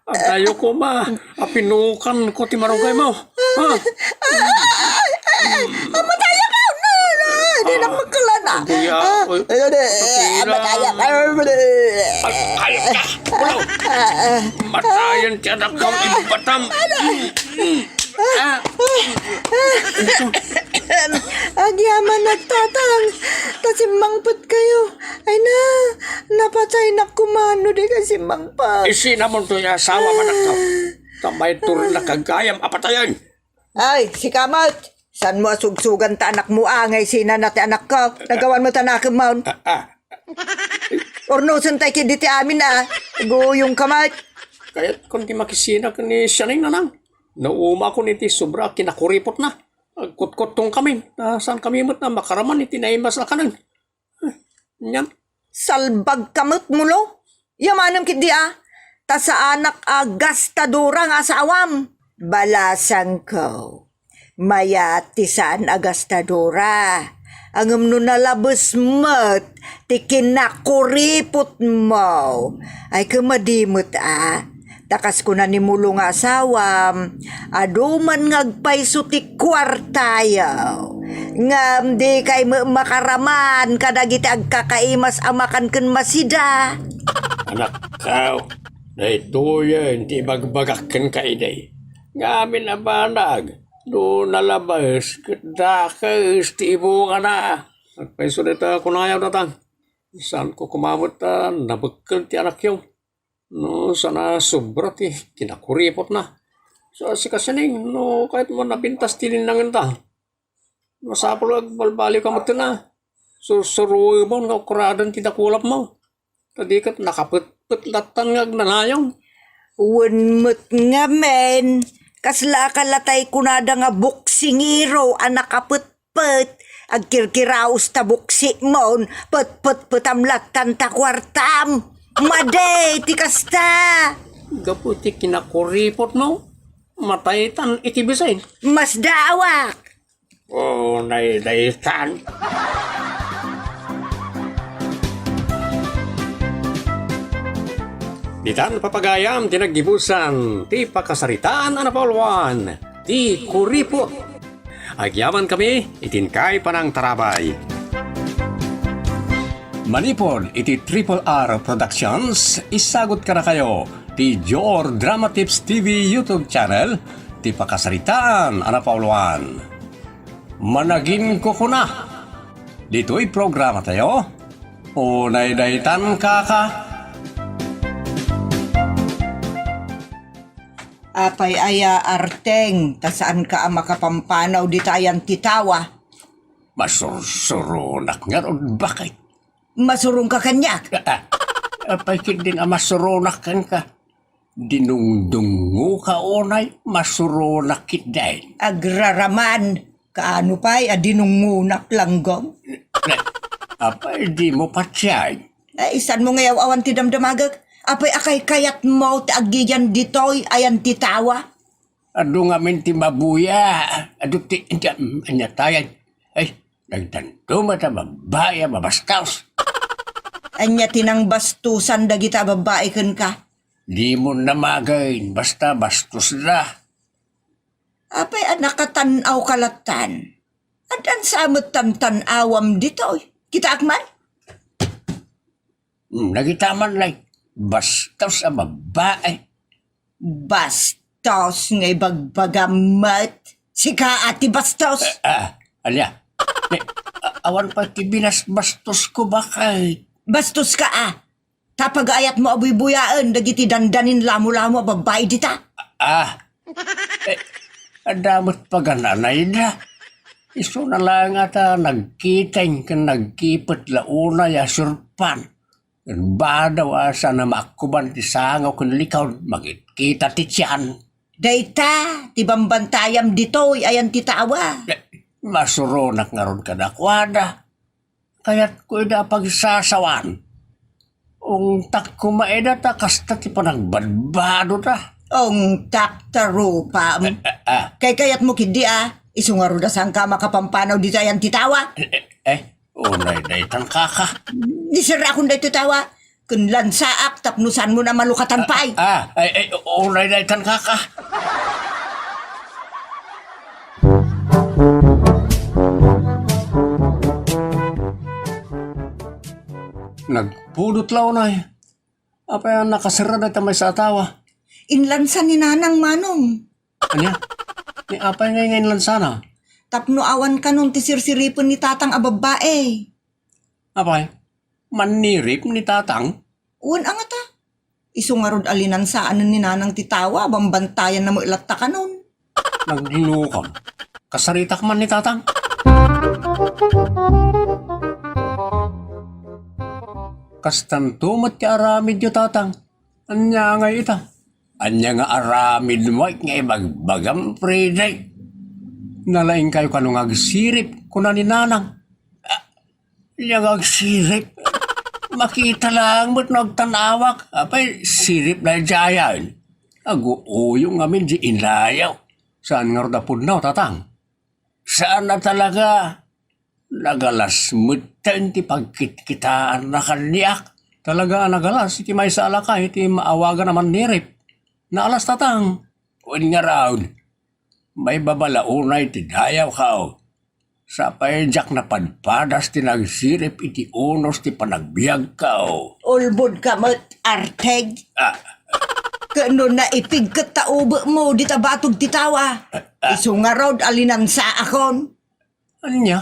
Adayo ko ma, apinukan ko ti marunggay mo. Ha? Amataya ka! No, no, di na pagkalana. Kuya, Ah, oy, ano na, patira. Amataya ka! Ay, ay, ka! Ulo! Matayan ti anak ko, ibatam! Ah! Em, agyamanak, Tatang, ta simmangpetkayo. Ay na, napataynak koma no di kay simmangpet. Isinamonto ti asawa, manakkaw. Ta maituronnak gayam a patayen. Ay, sika met. Saanmo a sugsugan ta anakmo a, nga isina na ti anakko? Nagawan mo ta nakemmon. Ah, ah. Urnosen tay kidi ti amin a. Guyong ka met. Kayat kon ti makisina ken ni Sianing, nanang. Naumakon iti sobra a kinakuripotna. Agkutkuttonkami, ta saankami met a makaraman iti naimas a kanen. Ngem, salbagka met, Mulo. Yamanem ketdi a, ta saanak a gastadora nga asawam. Balasangko, mayat ti saan a gastadora. Ngem no nalabes met ti kinakuripotmo, ay, kemadi met a. Ta kas kuna ni Mulo nga asawam, adu man nga agpayso ti kuartayo. Ngem dikay met makaraman kadagiti agkakaimas a makan ken masida. Anakkaw, daytoyen ti ibagbagak kenka idi. Ngamin a banag, no nalabes, ket dakes ti ibungana. Agpayso dayta kunayo, Tatang. Saanko koma met a nabekkel ti anakyo. No, saan a sobra ti kinakuripotna. So, sika Sianing, no kayatmo a napintas ti linnangenta, masapul nga agbalbaliwka metten a. Sursuruemon nga ukraden ti dakulapmo. Ta di ket nakapetpet lattan nga agnanayon. Wen met ngamin, kasla a kalatay kunada nga boksingero a nakapet pet, agkirkiraos ta buksikmon, petpetpetam lattan ta kuartam. Madi ti kasta. Gapu ti kinakuripotmo, mataytan iti bisin. Masdaawak. O, naydaytan. Ditan papagayam ti naggibusan ti pakasaritaan a napauluan, ti kuripot. Agyamankami iti inkay panangtarabay. Manipud iti Triple R Productions, isagut kadakayo ti Jor Drama Tips T V YouTube channel, ti pakasaritaan a napauluan. Managinkukuna. Ditoy programatayo, Unay daytan, kaka. Apay aya, Arteng, ta saanka a makapampanaw dita ayan ti tawa? Masursuronak ngarud, baket. Masuronka kaniak? Ah, ah. Apay ketdin a masuronak kenka? Dinungdungngoka unay masuronak ketdin? Agraraman. Kaano pay a dinungngonak langgam? Ne, apay dimo patiay? Ay, saanmo nga yaw-awan ti damdamagek? Apay a kaykayatmo ti agiyan ditoy ayan ti tawa? Adu ngamin ti mabuya. Adu ti, ania, ania tayen? Ay, nagdanto met a babbai a mabastos. Ania ti nangbastosan dagita a babbai kenka? Dimo namagen, basta bastos da. Apay a nakatan-awka lattan? Addan sa met tantan-awam ditoy. Kitaak man? Hmm, nagita man lay. Bastos a babbai. Bastos nga ibagbagam met. Sika a ti bastos. Ah, ah, ania? Ne, a-, awan pay ti binasbastosko, baket. Bastoska a. Ta pagaayatmo a buybuyaen dagiti dandanin lamolamo a babbai dita. Ah, eh, adda met pagananayda. Isuna laeng a ta nagkiteng ken nagkipet la unay a surpan. Ken badaw a saan a maakkuban ti sangaw ken likawd, makitkita ti tian. Dayta ti bambantayam ditoy ayan ti tawa. Eh, masuronak ngarud kadakuada. Kayatko ida a pagsasawan. Ungtak koma ida ta kasta ti panagbadbadota. Ungtak ta rupam. Eh, eh, ah. Kaykayatmo ketdi a, isu ngarud a saanka a makapampanaw dita ayan ti tawa? Eh, eh, eh, unay daytan, kaka. Di serrakon daytoy tawa. Ken lansaak tapno saanmon a malukatan pay. Ah, ay, ay, unay daytan, kaka. Nagpudot la unay. Apay a nakaserra dayta maysa a tawa? Inlansa ni Nanang, Manong. Ania? Ni apay ngay nga inlansana? Tapno awan kanon ti sirsiripen ni Tatang a babbai. Apay, mannirip ni Tatang? Wen a ngata. Isu ngarud a linansaanen ni Nanang ti tawa, bambantayanna met latta kanon. Naglukam. Kasaritak man ni Tatang. Kastanto met ti aramidyo, Tatang. Ania ngay ita? Ania nga aramidmo nga ibagbagam, Freddy? Nalaingkayo kano nga agsirip, kuna ni Nanang. Ah, ania nga agsirip? Makita laeng met no agtan-awak. Apay, sirip daydiayen. Aguuyong ngamin di inayaw. Saan ngarud a pudno, Tatang? Saan a talaga. Nagalas metten ti pagkitkitaanna kaniak. Talaga a nagalas iti maysa a lakay ti maawagan a mannirip. Naalas, Tatang. Wen ngarud, maibaba la unay ti dayawko. Sapay diak napadpadas ti nagsirip iti unos ti panagbiagko. Ulbodka met, Arteg. Ah. Ket no naipigket ta ubekmo dita batog ti tawa, ah, ah, isu ngarud a linansaakon. Ania?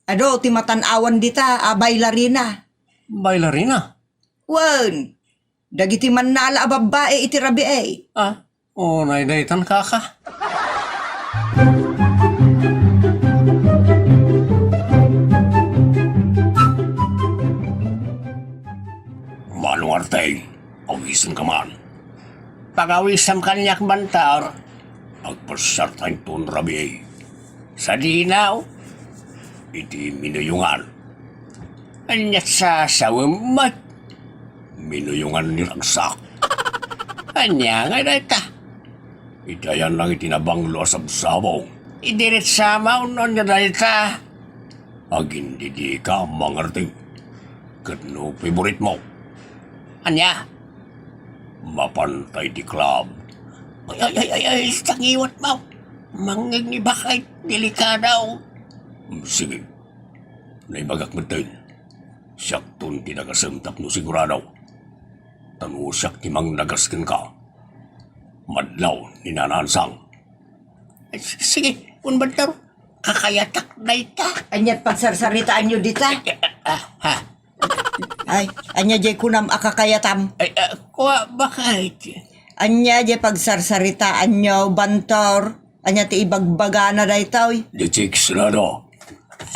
Adu ti matan-awan dita a bailarina. Bailarina? Wen, dagiti mannala a babbai iti rabii. Ah, unay daytan, kaka. Manong Arteng, awisenka man. Pagawisem kaniak, Bantor. Agpasiarta inton rabii. Sadino? Iti minuyongan. Ania sasawem met? Minuyongan ni ragsak. Ania ngay dayta? Iti ayan lang iti nabanglo a sabsabong. Idiretsa maw no ania dayta? Agindidika, Mangarting. Ket no favoritmo. Ania? Mapanta iti club. Ay, ay, ay, ay, ay, sangiwat mo. Mangngibakay, delikado. Sige. Naibagak metten. Siakton ti nagasem tapno sigurado. Ta no siak ti mangnagas kenka, madlaw ni Nanansang. Ay, s-, sige, kun Bantor, kakayatak dayta. Aniat pagsarsaritaanyo dita? Ah, ha? Ay, ania jay kunam a kakayatam? Ay, ah, kua, bakit? Ania jay pagsarsaritaanyo, Bantor? Ania ti ibagbagana daytoy? The chicks, Rado.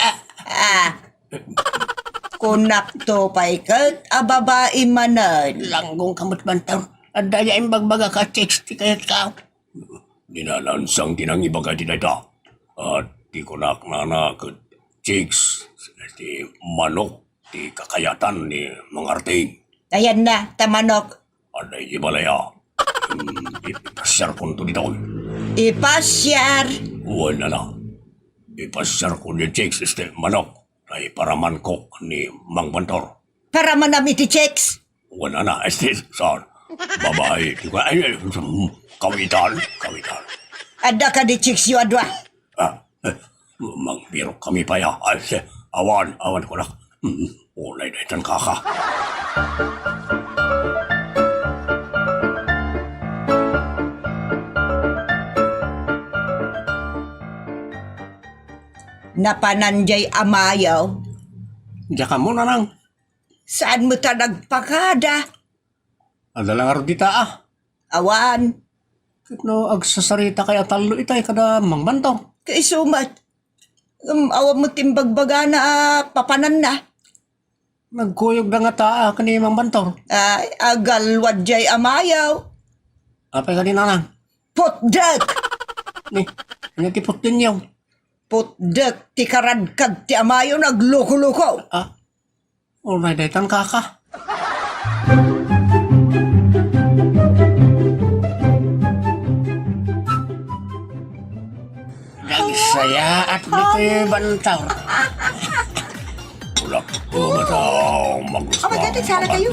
Ah, ah. Kunakto pay ket a babai manen. Langgong ka met, Bantor. Adda ya imbagbagak a chicks ti kayatko. Ni Nanansang ti nangibaga iti dayta. At ti kunak nana ket chicks, ti manok, ti kakayatan ni Mangarting. Ayanna, ta manok. Adda iti balay a. Hmm, ipasiarkonto ditoy. Ipasiar? Wen, nana. Ipasiarko ni chicks, este, manok. Ay, paramanko ni Mang Bantor. Paramanam iti chicks? Wala na, este, saan? Babae, di ko, ay, ay, hmm, kawitan, kawitan. Adda kadi chicks yo a dua? Ah, eh, mangbirok kami pay, ah. Ay, este, awan, awan ko na. Hmm, ulay na itan kaka. Napanan jay amayo. Diak ammo, Nanang. Saan met a nagpakada? Adda la ngarud dita, ah. Awan. Ket no agsasarita kay a tallo itay kada Mang Bantor. Kaisu met. Ngem awan met imbagbagana a papananna. Nagkuyogda ngata a ken ni Mang Bantor. Ay, agalwad jay amayo. Apay kadi, Nanang? Putdek! Ni, ania ti putdenyo? Putdek ti karadkad ti amayo, nagloko-loko. Ah, ulay daytan kaka. Nagsayaat ditoy Bantor. Kulak ko mata, magusto. Oh my God, nagsara kayo.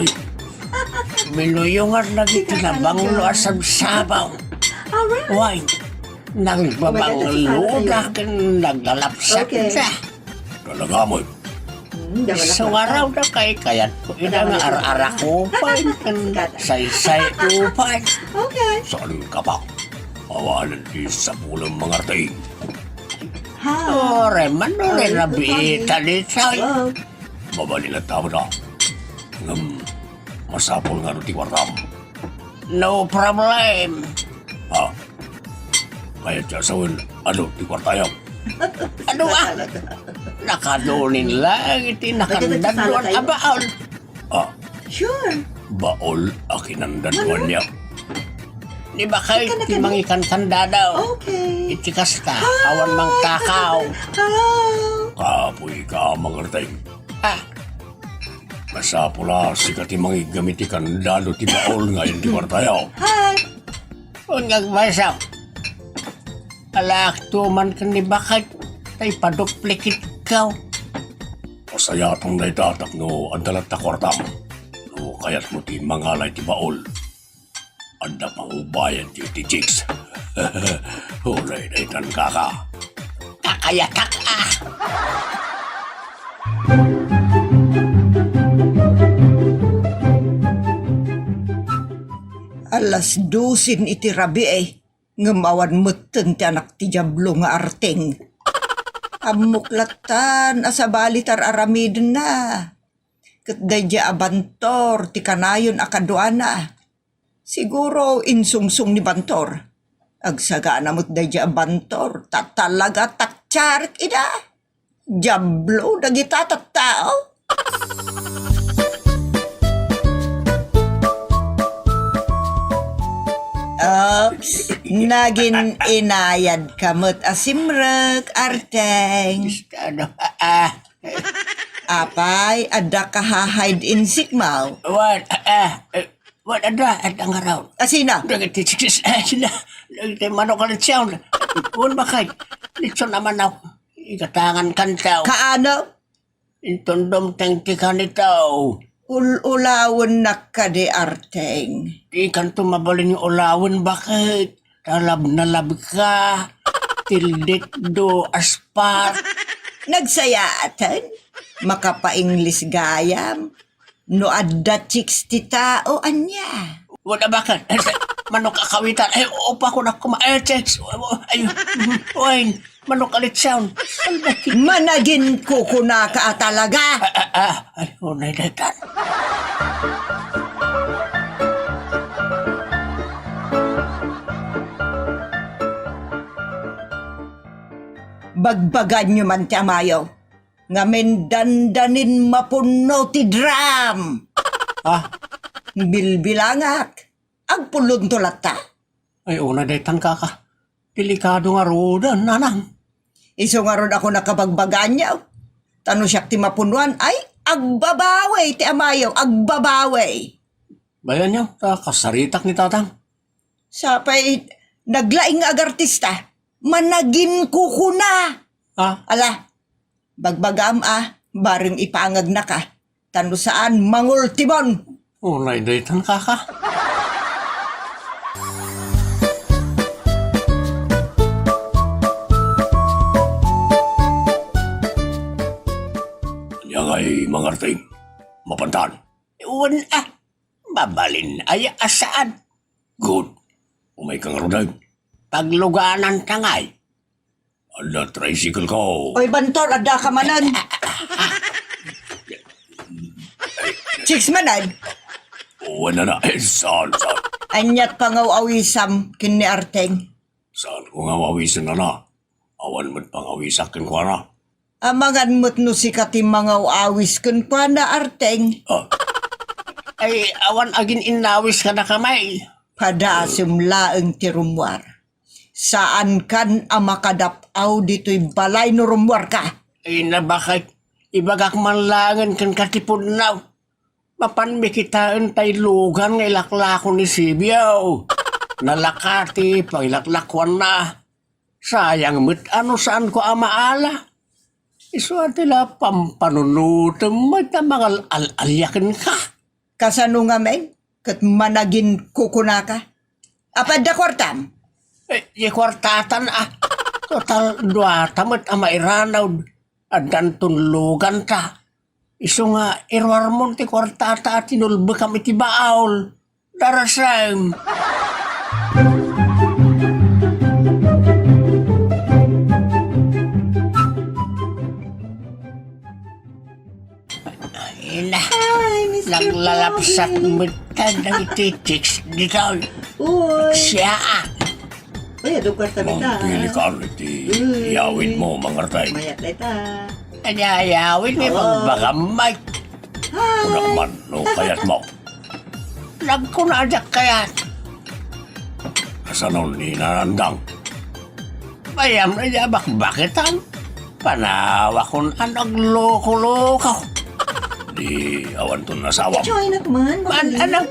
Minuyungan na dito na banglo a sabsabaw. Alright. Why? Nagbabanglo da ken naglalapsat da. Talaga mo. Sungaraw da kay kayat ko ida nga ar-arak upay ken saysay upay. Okay. Saan ka pa? Awanan ti sapulem Mangarting. Hi. Uray, mano ni Rabiita dita? Hello. Mabalin a tao da. Ngem, masapul nga adu ti kuartam. No problem. Ha? Kayat ti a sawen, adu ti kuartayo. Adu a? Nakadunin lang iti nakandaduan a baol. Ah. Sure. Baol a kinandaduanyo. Ni bakay ti mangikankandado. Okay. Iti kasta, awan mangtakaw. Hello. Kapoy ka, Mangarteng. Ah. Masapul a sika ti mangigam iti kandado ti baol nga ayan ti kuartayo. Hi. Wen nga agmaysa. Alaak to man ken ni bakay, tay paduplikit ka. Pasayatam dayta tapno adda latta kuartam. No kayatmo ti mangala iti baol, adda pangbayad ti, ti chicks. Uray daytan kaka. Kakayatak a! Alas dosen iti rabii, ngem awan metten ti anak ti Diablo nga Arteng. Ammok lattan a sabali ti ar-aramidenna. Ket daydiay a Bantor ti kanayon a kaduana. Siguro insungsong ni Bantor. Agsagana met daydiay a Bantor, ta talaga taktiarek ida. Diablo dagita tattao. Oops, nagin-inayad ka met a simrek, Arteng. Ano? Ah, ah. Apay, adda ka ha hide and seek mo? Wan, ah, ah, eh, wan, adda, adda nga raw. Asina? Dagiti chicks, ah, sina, dagiti manok a litson. Wan, bakay, litson a manok. Igatangan kantaw. Kaano? Inton dumteng ti kanitaw. Ul-ulawennak kadi, Arteng. Di kanto mabalin nga ulawen, bakit? Talab na lab ka. Tildit do aspat. Nagsayaaten? Makapa-English gayam? No adda chicks ti tao, ania? Wala, bakit? Manok a kawitan. Ay, upa ko na kuma-, ay, chicks. Ay, wine. Manok a litson. Salbahit. Managinkukunaka a talaga. Ah, ah, ah. Ay, unay daytan. Bagbaganyo man ti amayo. Ngamin dandanin mapunno ti drum. Ah? Bilbilangak. Agpulonto latta. Ay, una daytan, kaka. Delikado ngaruden, nanang. Isu ngarud a kuna kabagbagaanyo. Ta no siak ti mapunuan, ay, agbabawi ti amayo, agbabawi. Bayanyo, ta kasaritak ni tatang. Sapay, naglaing nga agartista. Managinkukuna. Ah? Ala, bagbagam a, bareng ipangagnaka. Ta no saan, mangultimon. Unay daytan, kaka. Ania ngay, Mangarteng? Mapantan? Wen a, mabalin aya a saan? Good. Umayka ngaruden. Paglugananta ngay. Adda tricycle ko. Oy, Bantor, adda ka manen. Chicks manen? Wen a, eh, saan, saan? Aniat pangaw-awisam ken ni Arteng? Saan ko nga awisen, nana? Awan met pangawisak kenkuana. Amangan met no sika ti mangaw-awis kenkuana, Arteng. Ah. Ay, awan agin-innawis kadakami. Padasem laeng ti rummuar. Saankan a makadap-aw ditoy balay no rummuarka. Ay, nabakay. Ibagak man laengen kenka ti pudno. Mapanmi kitaen tay lugan nga ilaklako ni Sibio. Nalaka ti pangilaklakuanna. Sayang met a no saanko a maala. Isu a ti la pampanunotem met a mangal-al-alia kenka. Kasano ngamin? Ket managinkukunaka? Apay adda kuartam? Eh, di kuartatan a. Total, duata met a mairanaw. Addanton luganta. Isu nga iruarmon ti kuartata a tinulbekam iti baol. Darasem. Naglalapsat met dagiti chicks ditoy. Uy. Siya. Uy, adu ka sa bita. Mangpili ka iti Uy. Yawid mo, Mangartay. Mayat na ita. Kanya yawid ni Oo. Pagbagam, Mike. Hi. Kunak man, no kayat mo. Nagkuna diak kayat. Kasano ni Nanandang? Bayam na diay bakbakitan. Panawakon a nagloko-loko. Di awan ton asawam. Joy na man, An-, bakit? Anak,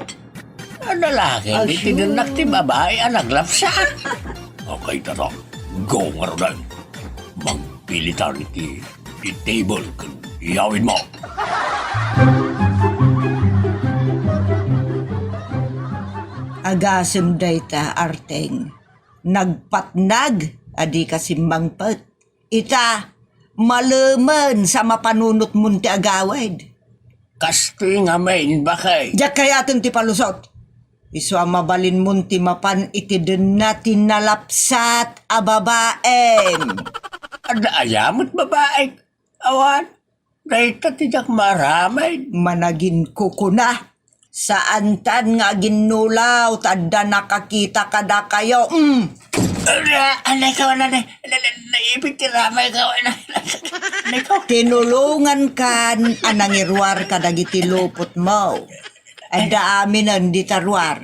a lalaki, Ay, di sure. Tinennak ti babae a naglapsat. Okay, tata. Go, ngaruden. Magpilitan iti, iti table ken iyawid mo. Agasem dayta, Arteng. Nagpatnag a dika simmangpet. Ita, malemen sa mapanunotmon ti agawid. Kastoy ngamin, bakay. Diak kayaten ti palusot. Isu a mabalinmon ti mapan iti denna ti nalapsat a babaem. Adda aya met babaek? Awan. Dayta ti diak maaramid. Managinkukuna. Saantan nga aginnulaw ta adda nakakita kadakayo. Mm. Ala, anay ka, wala na. Na, na, naipit ti ramay ka, wala. Anay ka. Tinulongankan a nangiruar kadagiti lupotmo. Adda aminen dita ruar.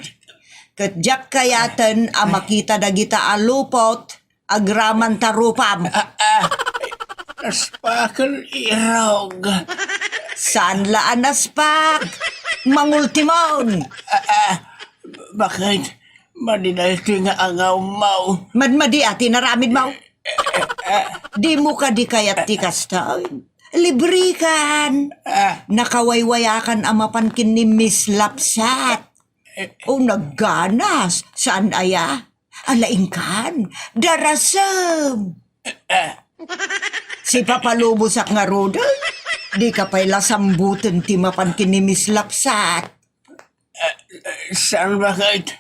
Ket diak kayaten a makita dagita a lupot agraman ta rupam. Ah, ah. Naspaken irog. Saan la a naspak? Mangultimon. Ah, ah. Bakit? Madi daytoy nga angawmaw. Madmadi a ti naramidmaw. Dimo kadi kayat ti kasta? Libre kan. Ah. Nakawaywayakan a mapan ken ni Miss Lapsat. O nagganas, saan aya? Ala, inkan, darasem. Sipapalubosak ngaruden, dika pay la samboten ti mapan ken ni Miss Lapsat. Saan, bakit?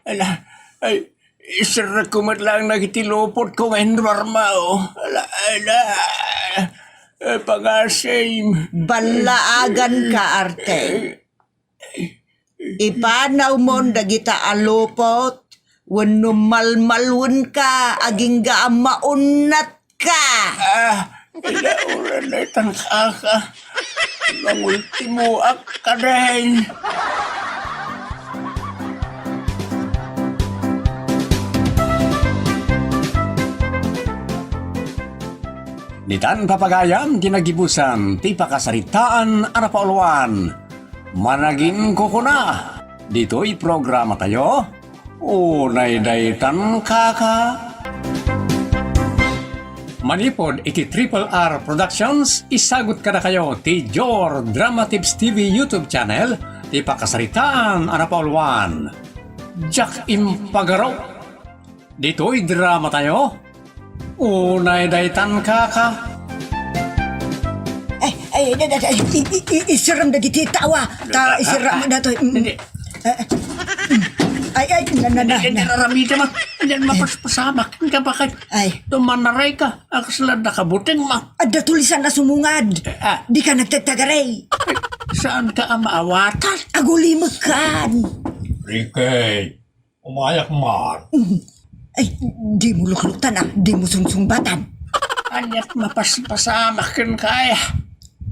Ala, ay, iserrekko met laeng dagiti lupotko nga inruarmaw. Ala, ala, eh, pangasim. Ballaaganka, Arte. Ipanawmon dagita a lupot wenno malmalwenka agingga a maunnatka. Ah, inauran daytan, kaka. Mangultimoak kadin. Ditan, papagayam, ti nagibusan ti pakasaritaan a napauluan. Managinkukuna, ditoy programatayo, Unay Daytan, Kaka. Manipud iti Triple R Productions, isagut kadakayo ti Jor Dramatips T V YouTube channel ti pakasaritaan a napauluan. Diak impagaro. Ditoy dramatayo, Unay Daytan, Kaka. Ay, ay, ay, ay, ay, i-, i-, i-, iserrem dagiti tawa. Ta, ah, ah, iserrem ah, datoy. Mm. Hindi. Eh, mm. Ay, ay, na, na, na, Hindi, hindi, na. Raramida, ma. Hindi, mapaspasamak. Hindi ka bakit? Ay. Tumanaray ka. Akas lang nakabuting, ma. Adda tulisan a sumungad. Eh, ah. Di ka nagtagtagaray. Ay, saan ka a maawatan? Agulimekkan. Ricky. Umayak man. Ay, di mo lukluktan, ah. Di mo sungsungbatan. Aniat mapaspasamak ken kaya.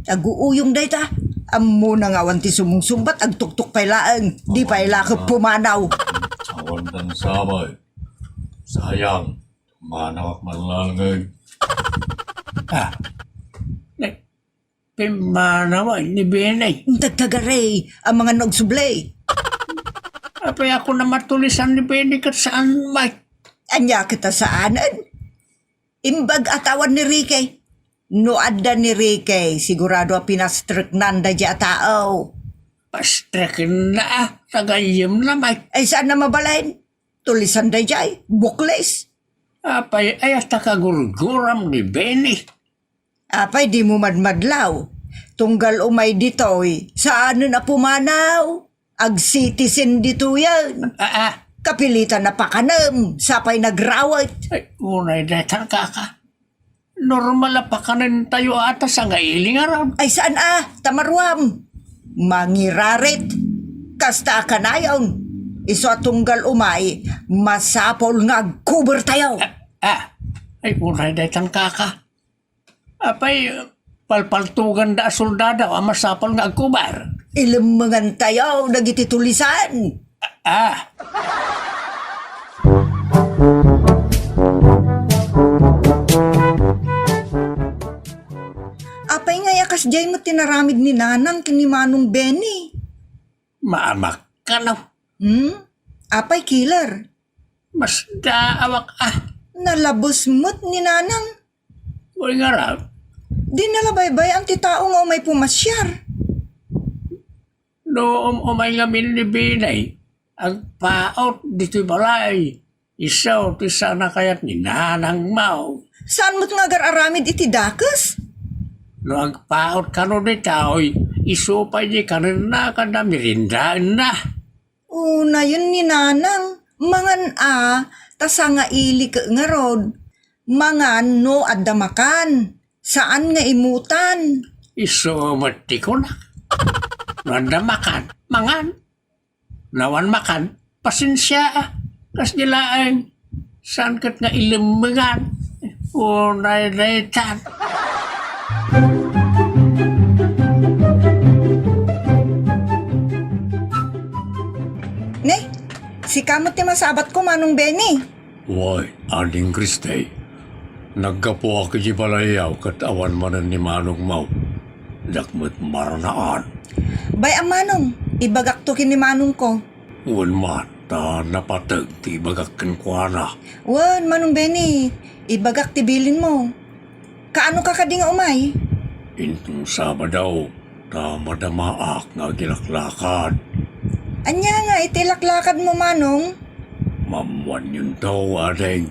Aguuyong dayta. Ammona nga awan ti sumungsungbat, agtuktok pay laeng. Di pay la ket pumanaw. Awan dang sabay. Sayang, manawak man laeng. Ah. Ne, Pimmanaw ni Benny. Dagdagaray, a mga nagsublay. Apay a kuna matulisan ni Benny ket saan met? Ania ket a saanen? Imbag a tawan ni Ricky. No adda ni Ricky, sigurado a pinastreknan daydiay a tao. Pastrekenna a, tagayyemna met. Ay, saan a mabalin? Tulisan daydiay, bukles. Apay, aya ta kagurguram ni Benny? Apay, di mo madmadlaw. Tunggal umay ditoy, saanen a pumanaw. Ag-citizen ditoyen. Ah, ah. Kapilitan a pakanem, sapay nagrawet. Ay, unay daytan, kaka. Normal a pakanentayo a ta sangailing aram. Ay, saan a? Ta maruam. Mangirarit. Kasta a kanayon. Isu a tunggal umay, masapul nga agkubertayo. Ah, ah. Ay, unay daytan, kaka. Apay, palpaltoganda a soldado a masapul nga agkuber. Ilemmengantayo dagiti tulisan. Ah. Apay ngay a kasdiay met ti naramid ni Nanang ken ni Manong Benny? Maamak kano. Hmm? Apay, killer? Masdaawak a. Nalabes met ni Nanang. Uy, ngarab. Di nalabaybay-an ti tao nga umay pumasiar. No um-, umay ngamin ni Binay, agpaut ditoy balay. Isu ti saan a kayat ni Nanang Mau. Saan met nga agar-aramid iti dakes? No agpaut kano ditoy, isu pay di kanenna kada meriendaenna. Unayen ni Nanang, mangan a, ta sangaili ket ngarud. Mangan no adda makan, saan nga imutan. Isu met ti kunak. No adda makan, mangan. No awan makan, pasensia a. Kasdi laeng. Saan ket nga ilemmengan? Unay daytan. Ne, sika met ti masabatko, Manong Benny. Way, Ading Kristay, naggapuak iti balayyo ket awan manen ni Manong Mau. Diak met marnaan. Bay-am, Manong, ibagakto ken ni Manongko. Wen man, ta napateg ti ibagak kenkuana. Wen, Manong Benny, ibagak ti bilinmo. Kaanoka kadi nga umay? Inton Sabado, ta madamaak nga agilaklakad. Ania nga iti laklakadmo, Manong? Maammoanyonto, ading.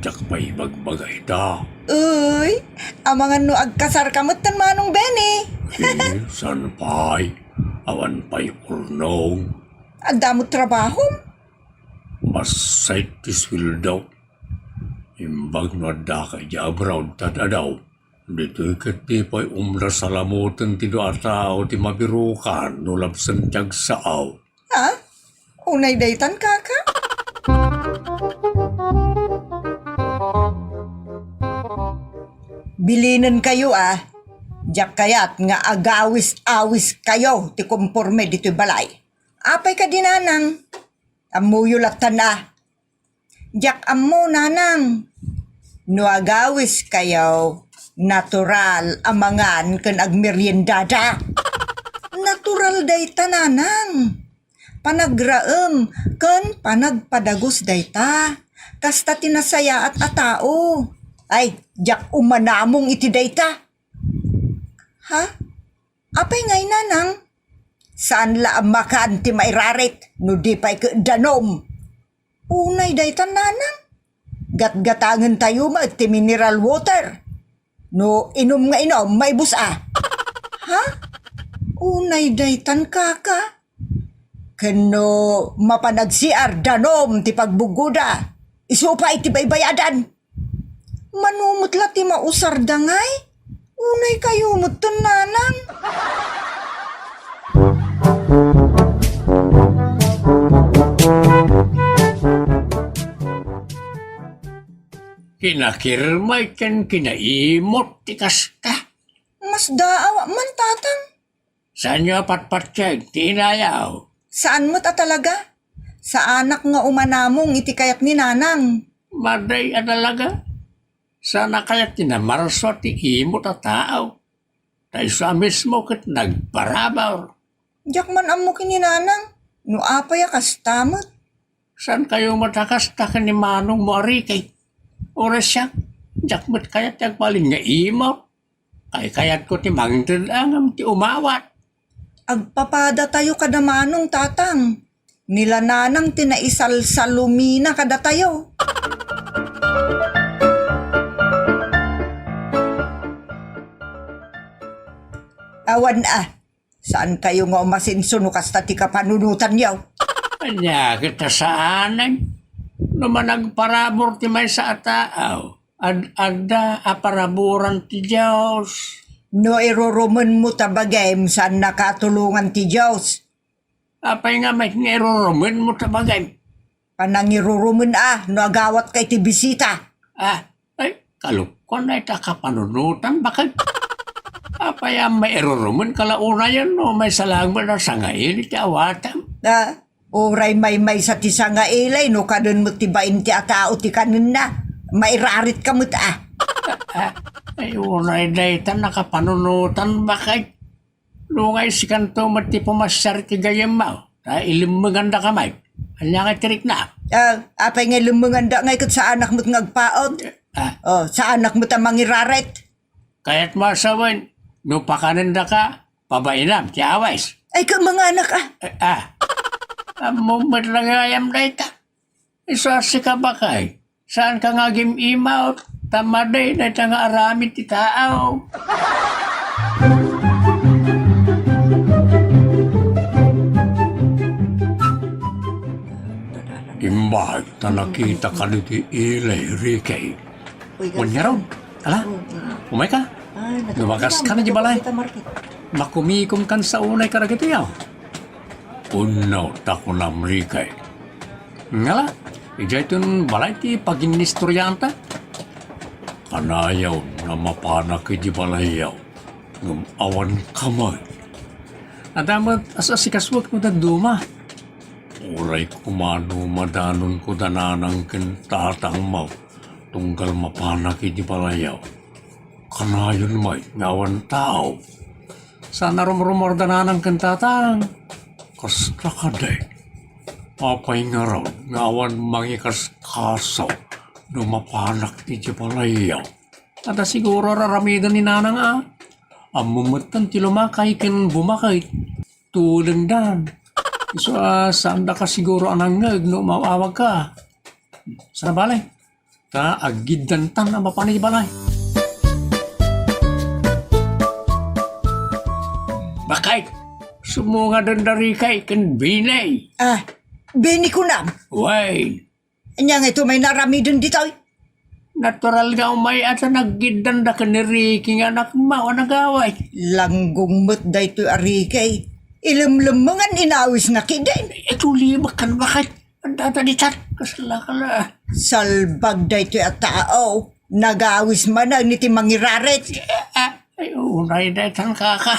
Diak pay ibagbaga ita. Uy, amangan no agkasarka metten, Manong Benny. Eh, saan pay? Awan pay urnong. Adda met trabahom? Masait ti sueldo. Imbag no addaka idiay abroad, tad-adaw. Ditoy ket di pay umda salamoten ti dua a tao ti mabirukan no labsen ti agsao. Ha? Unay daytan, kaka? Bilinenkayo a, diak kayat nga agawis-awiskayo ti komporme ditoy balay. Apay kadi, Nanang? Ammoyo lattan a. Diak ammo, Nanang. No agawiskayo, natural a mangan ken agmeriendada. Natural dayta, Nanang. Panagraem ken panagpadagus dayta. Kasta ti nasayaat a tao. Ay, diak umanamong iti dayta. Ha? Apay ngay, Nanang? Saan la a makan ti mairarit no di pay ket danum? Unay daytan, Nanang. Gatgatangentayo met ti mineral water. No inum nga inum, maibus a. Ha? Unay daytan, kaka. Ken no mapan agsiar, danum ti pagbuggoda. Isu pay ti baybayadan. Mano met la ti mausarda ngay? Unaykayo metten, Nanang. Kinakirmay ken kinaimot ti kasta. Masdaaw man, Tatang. Saanyo a patpateg ti inayaw? Saan met a talaga? Saanak nga umanamong iti kayat ni Nanang. Maday a talaga? Saan a kayat ti namarso ti imot a tao? Ta isu a mismo ket nagparabur. Diak man ammo ken ni Nanang no apay a kasta met. Saankayo met a kasta ken ni manongmo a Ricky? Uray siak, diak met kayat ti agbalin nga imot. Kaykayatko ti mangted-angam ti umawat. Agpapadatayo kada manong, Tatang. Ni la Nanang ti naisalsalumina kadatayo. Awan a, saankayo nga umasenso no kasta ti kapanunotanyo? Ania ket ta saanen? No managparabur ti maysa a tao, ad-adda a paraburan ti Dios. No irurumenmo ta bagim, saannaka a tulongan ti Dios. Apay nga met nga irurumenmo ta bagim? Panangirurumen a, no agawatka iti bisita. Ah, ay, kalukon na ita kapanunotan, baket. Apay a mairurumen ka la unayen no maisalaang met a sangaili ti awatem? Ah, uray maymaysa ti sangaili, no kaden met ti bain ti a tao ti kanenna. Mairarit ka met a. Ah, ay, uray dayta nakapanunotan, baket. No nga sikanto met ti pumasiar iti gayyemmo, ta ilemmengandaka met. Ania nga ti rikna? Ah, apay nga ilemmenganda ngay ket saanak met nga agpaut? Ah. Oh, saanak met a mangirarit. Kayatmo a sawen, no pakanendaka, pabainam ti awis. Ay, ket manganak a. Eh, ah. Ammom met la nga gayam dayta. Isu a sika, baket, saanka nga agim-imaw, ta madi dayta nga aramid ti tao. Imbag ta nakitaka ditoy ili, Ricky. Uy, wen ngarud, ala, umayka. Ay, lumagas ka na di balay. Makumikom kan sa unay karagitoy, aw. Unno, ta kunam, Ricky. Ngala, idiay ton balay ti paginnistorianta? Kanayon nga mapanak iti balayyo, ngem awan ka met. Adda met as-asikasuek no dadduma. Uray koma no madanonko da nanang ken tatangmo, tunggal mapanak iti balayyo. Kanayon met nga awan tao. Saan a rumrumor da nanang ken tatang. Kasta kadi. Apay ngarud nga awan mangikaskaso no mapanak iti balayyo? Adda siguro raramiden ni nanang a. Ammom metten ti lumakay ken bumakay. Tulengdan. Isu a, saandaka siguro a nangngeg no maaw-awagka. Sana bale. Ta aggiddantan a mapan iti balay. Baket, summungaden da Ricky ken Benny. Ah, Benny kunam? Wen. Ania nga ito may naramiden ditoy? Natural nga umay-at a naggiddanda ken ni Ricky nga anakmo a nagaway. Langgong met daytoy a Ricky. Ilemlemmengan inawis nga kidin. Ito limek kan baket. Adda ta ditan, kasla ka la. Salbag daytoy a tao. Nagawis manen iti mangirarit. Ah, ay, unay daytan, kaka.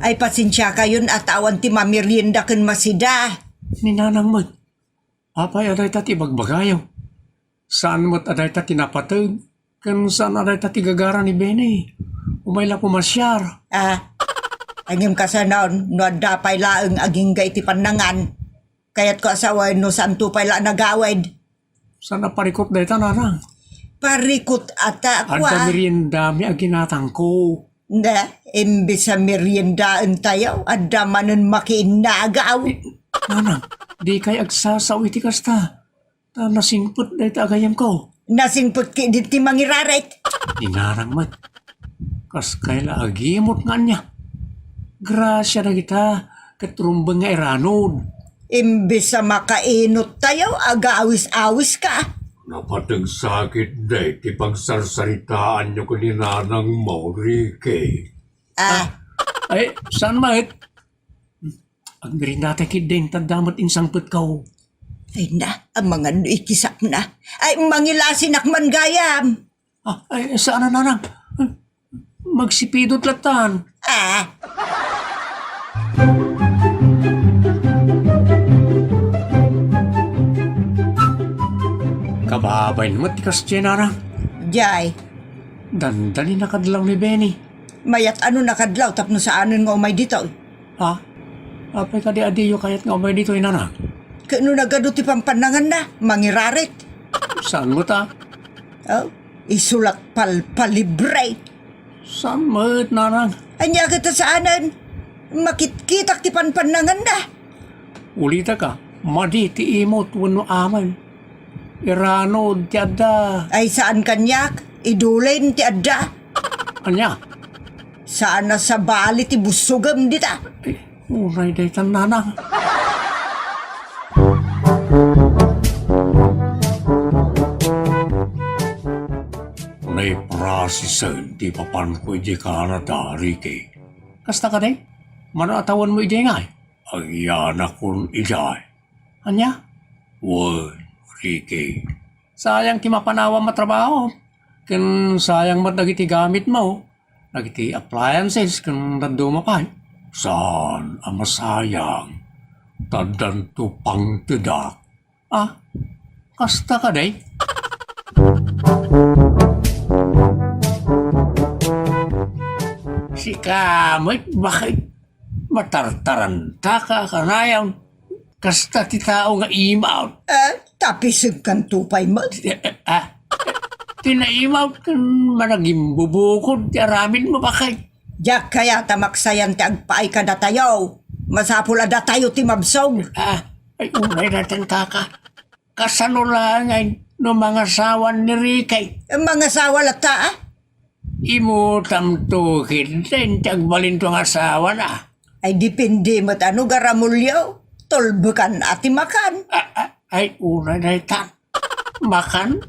Ay, pasensiakayon a ta awan ti mamerienda ken masida. Ni nanang met. Apay a dayta ti ibagbagayo? Saan met a dayta ti napateg, ken saan a dayta ti gagara ni Benny? Umay la pumasiar. Ah, ngem kasano, no adda pay laeng agingga iti pannangan? Kayatko a sawen no saanto pay la a nagawid. Saan a parikut dayta, nanang? Parikut a ta, kua. Adda meriendami a ginatangko. Ne, imbes a meriendaentayo, adda manen makiinnagaw. Eh, nanang, dikay agsasao iti kasta. Ta nasingpet dayta a gayyemko. Nasingpet ketdi ti mangirarit. Inarang met. Kas kayla agimot nga ania. Grasia dagita ket rumbeng nga iranod. Imbes a makainot tayo, agawis-awis ka. Napateg sakit day ti pagsarsaritaanyo ken ni nanang mo, Ricky. Ah. Ay, saan met? Agmeriendata ketdi, inta adda met insangpetko. Ay na, amangan no ikisakna. Ay, mangilasinak man gayam. Ah, ay, saan a, nanang? Magsipidot latan. Ah. Kababain met ti kasdiay, nanang. Jay. Dandani nakadlaw ni Benny. Mayat a no nakadlaw tapno saanen nga umay ditoy. Ha? Apay kadi a diyo kayat nga umay ditoy, nanang? Ket no nagadu ti pampannanganna, mangirarit. Saan met a? Oh, isulak palpalibre. Saan met, nanang? Ania ket a saanen? Makitkitak ti pampannanganna. Ulitek a, madi ti imot wenno amen. Iranod ti adda. Ay, saan kaniak? Idulin ti adda. Ania? Saan a sabali ti bussogem dita. Eh, uray daytan, nanang. Ti process-en ti ipapanko idiay Canada, Ricky. Kasta kadi? Mano a tawenmo idiay ngay? Agyanakon idiay. Ania? Wen, Ricky. Sayang ti mapanawam a trabaho. Ken sayang met dagiti gamitmo. Dagiti appliances ken dadduma pay. Saan a masayang? Ta addanto pangtedak. Ah, kasta kadi? Sika met, bakit matartarantaka kanayon? Kasta ti tao nga imaw. Eh, tapisegkanto pay met. Eh, eh, ah, ti naimaw ken managimbubukod ti aramidmo, bakit? Diak kayat a maksayan ti agpaay kadatayo. Masapul a datayo ti mabsog. Ah, ay, unay daytan, kaka. Kasano laengen no mangasawan ni Ricky? Mangasawa latta, ah? Imutamto ketdin ti agbalinto nga asawana. Ay, depende met a no garamulyo. Tulbekan a ti makan. Ah, ah, ay, unay daytan. Makan?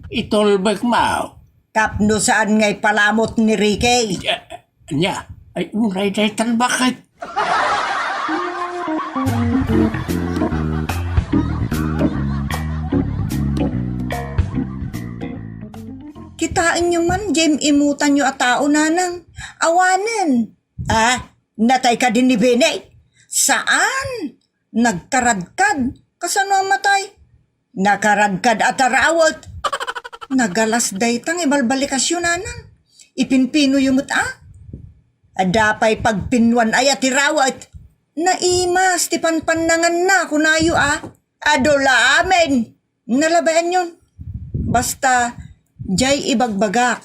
Itulbekmo. Tapno saan nga ipalamut ni Ricky. Ah, ania? Ay, unay daytan, bakit? Kitaenyo man, diay im-imutanyo a tao, nanang. Awanen. Ah, natay kadi ni Benny? Saan? Nagkaradkad. Kasano a matay? Nakaradkad a tarawet. Nagalas dayta nga ibalbalikasyo, nanang. Ipinpinoyo met, a? Adda pay pagpinnuan aya ti rawet. Naimas ti panpannanganna, kunayo, a? Adu la amin. Nalabayanyon. Basta, diay ibagbagak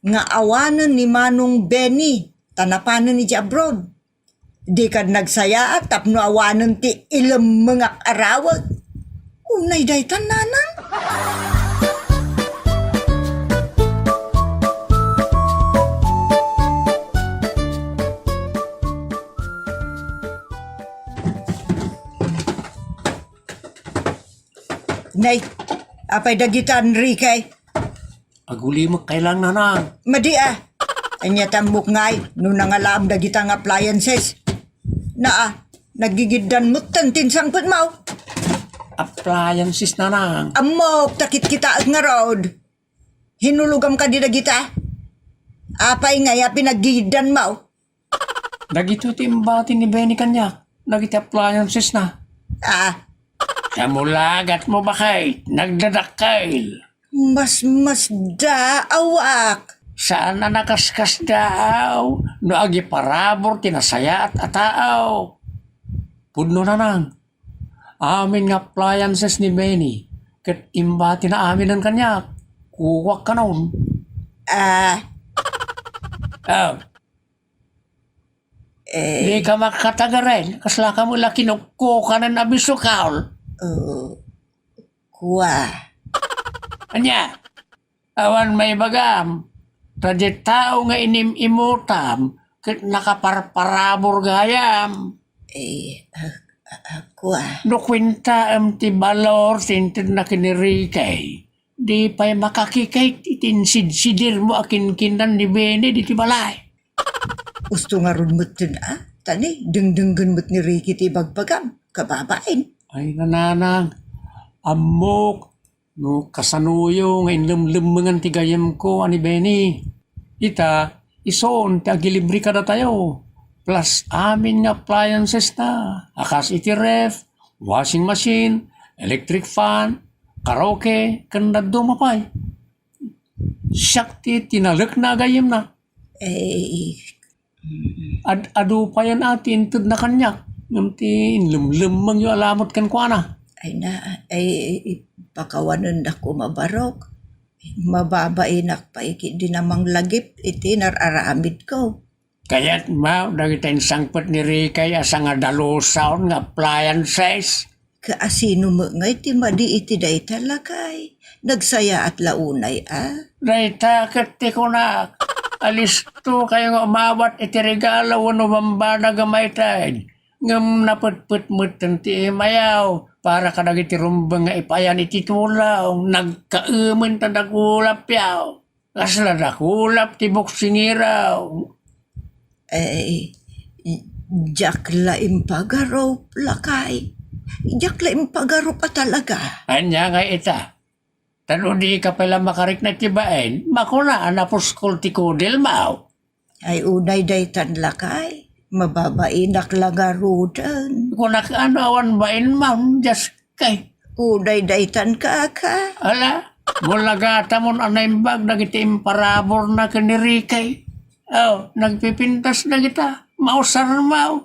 nga awanen ni Manong Benny ta napanen idiay abroad. Dikan nagsayaat tapno awanen ti ilemmengak a rawet. Unay daytan, nanang. Nay, apay dagita, Enrique? Agulimek kay lang, nanang. Madi, a. Ania ti ammok ngay no nangalaam dagita nga appliances? Naa, nagigiddan metten ti insangpetmo. Appliances, nanang. Ammok, ta kitkitaek ngarud. Hinulogam kadi dagita? Apay ngay a pinaggigiddanmo? Dagitoy ti imbati ni Benny kaniak, dagiti appliances na. Ah. Kamulagat mo, bakit? Nagdadakkel. Masmasdaawak. Saan a nakaskasdaaw no agiparabur ti nasayaat a tao. Pudno, nanang. Amin nga appliances ni Benny, ket imbatina aminen kaniak. Kukuak kanon. Ah. Ah. Eh. Dika makatagaren, kaslaka met la kinukkukanen a bisukal. Oh, kua. Ania? Awan maibagam, ta diay tao nga inim-imutam ket nakaparparabur gayam. Eh, ah, ah, ah, kua. No kuentaem ti balor ti intedna ken ni Ricky, di pay makakikit iti insidsidirmo a kinkinnan ni Benny ditoy balay. Usto ngarud metten, a? Ta ni, dengdenggen met ni Ricky ti ibagbagam, kababain. Ay, nanang, ammok no kasanoyo nga inlemlemmengan ti gayyemko a ni Benny. Ita, isuon ti agilibre kadatayo, plus amin nga appliances na, a kas iti ref, washing machine, electric fan, karaoke, ken dadduma pay. Siak ti tinalekna a gayyemna. Eh, mm. Ad-, adu payen a ti intedna kaniak, ngem ti inlemlemmengyo a lamut kenkuana. Ay na, ay, pakawanennak koma barok. Mababainak pay ketdi a manglagip iti nar-aramidko. Kayatmo dagita insangpet ni Ricky a sangadalusaon nga appliances? Ket asino met ngay ti madi iti dayta, lakay? Nagsayaat la unay, a? Dayta ket ti kunak, alistokayo nga umawat iti regalo wenno bambanag a maited. Ngem napetpet metten ti imayo para kadagiti rumbeng nga ipayan iti tulong, nagkaemen ta dagulapyo. Kasla dakulap ti boksingera. Eh, diak la impagarup, lakay. Diak la impagarup a talaga. Ania ngay ita? Tan no dika pay la makarikna ti bain, makuna a napuskol ti kudelmaw. Ay, unay daytan, lakay. Mababainak la ngaruden. Kunak, ano, awan bainmo, diaskay. Unay daytan, kaka. Ala, mulagatamon a naimbag dagiti imparaburna ken ni Rikay. Oh, nagpipintas dagita. Mausarmaw.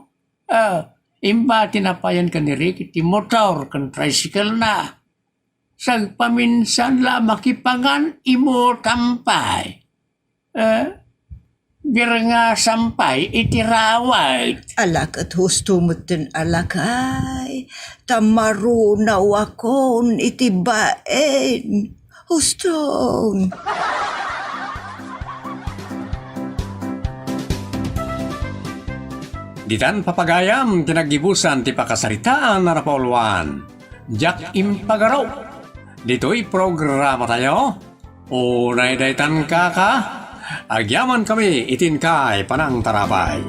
Ah, imbati na payen ken ni Ricky ti motor ken tricycle na. Sagpaminsan la makipangan, imutam pay. Eh, birngasam pay iti rawit. Ala ket husto metten, lakay, ta marunawakon iti bain. Huston. Ditan papagayam ti naggibusan ti pakasaritaan a napauluan. Diak impagarup. Ditoy programatayo, unay daytan, kaka, agyamankami iti inkay panangtarabay.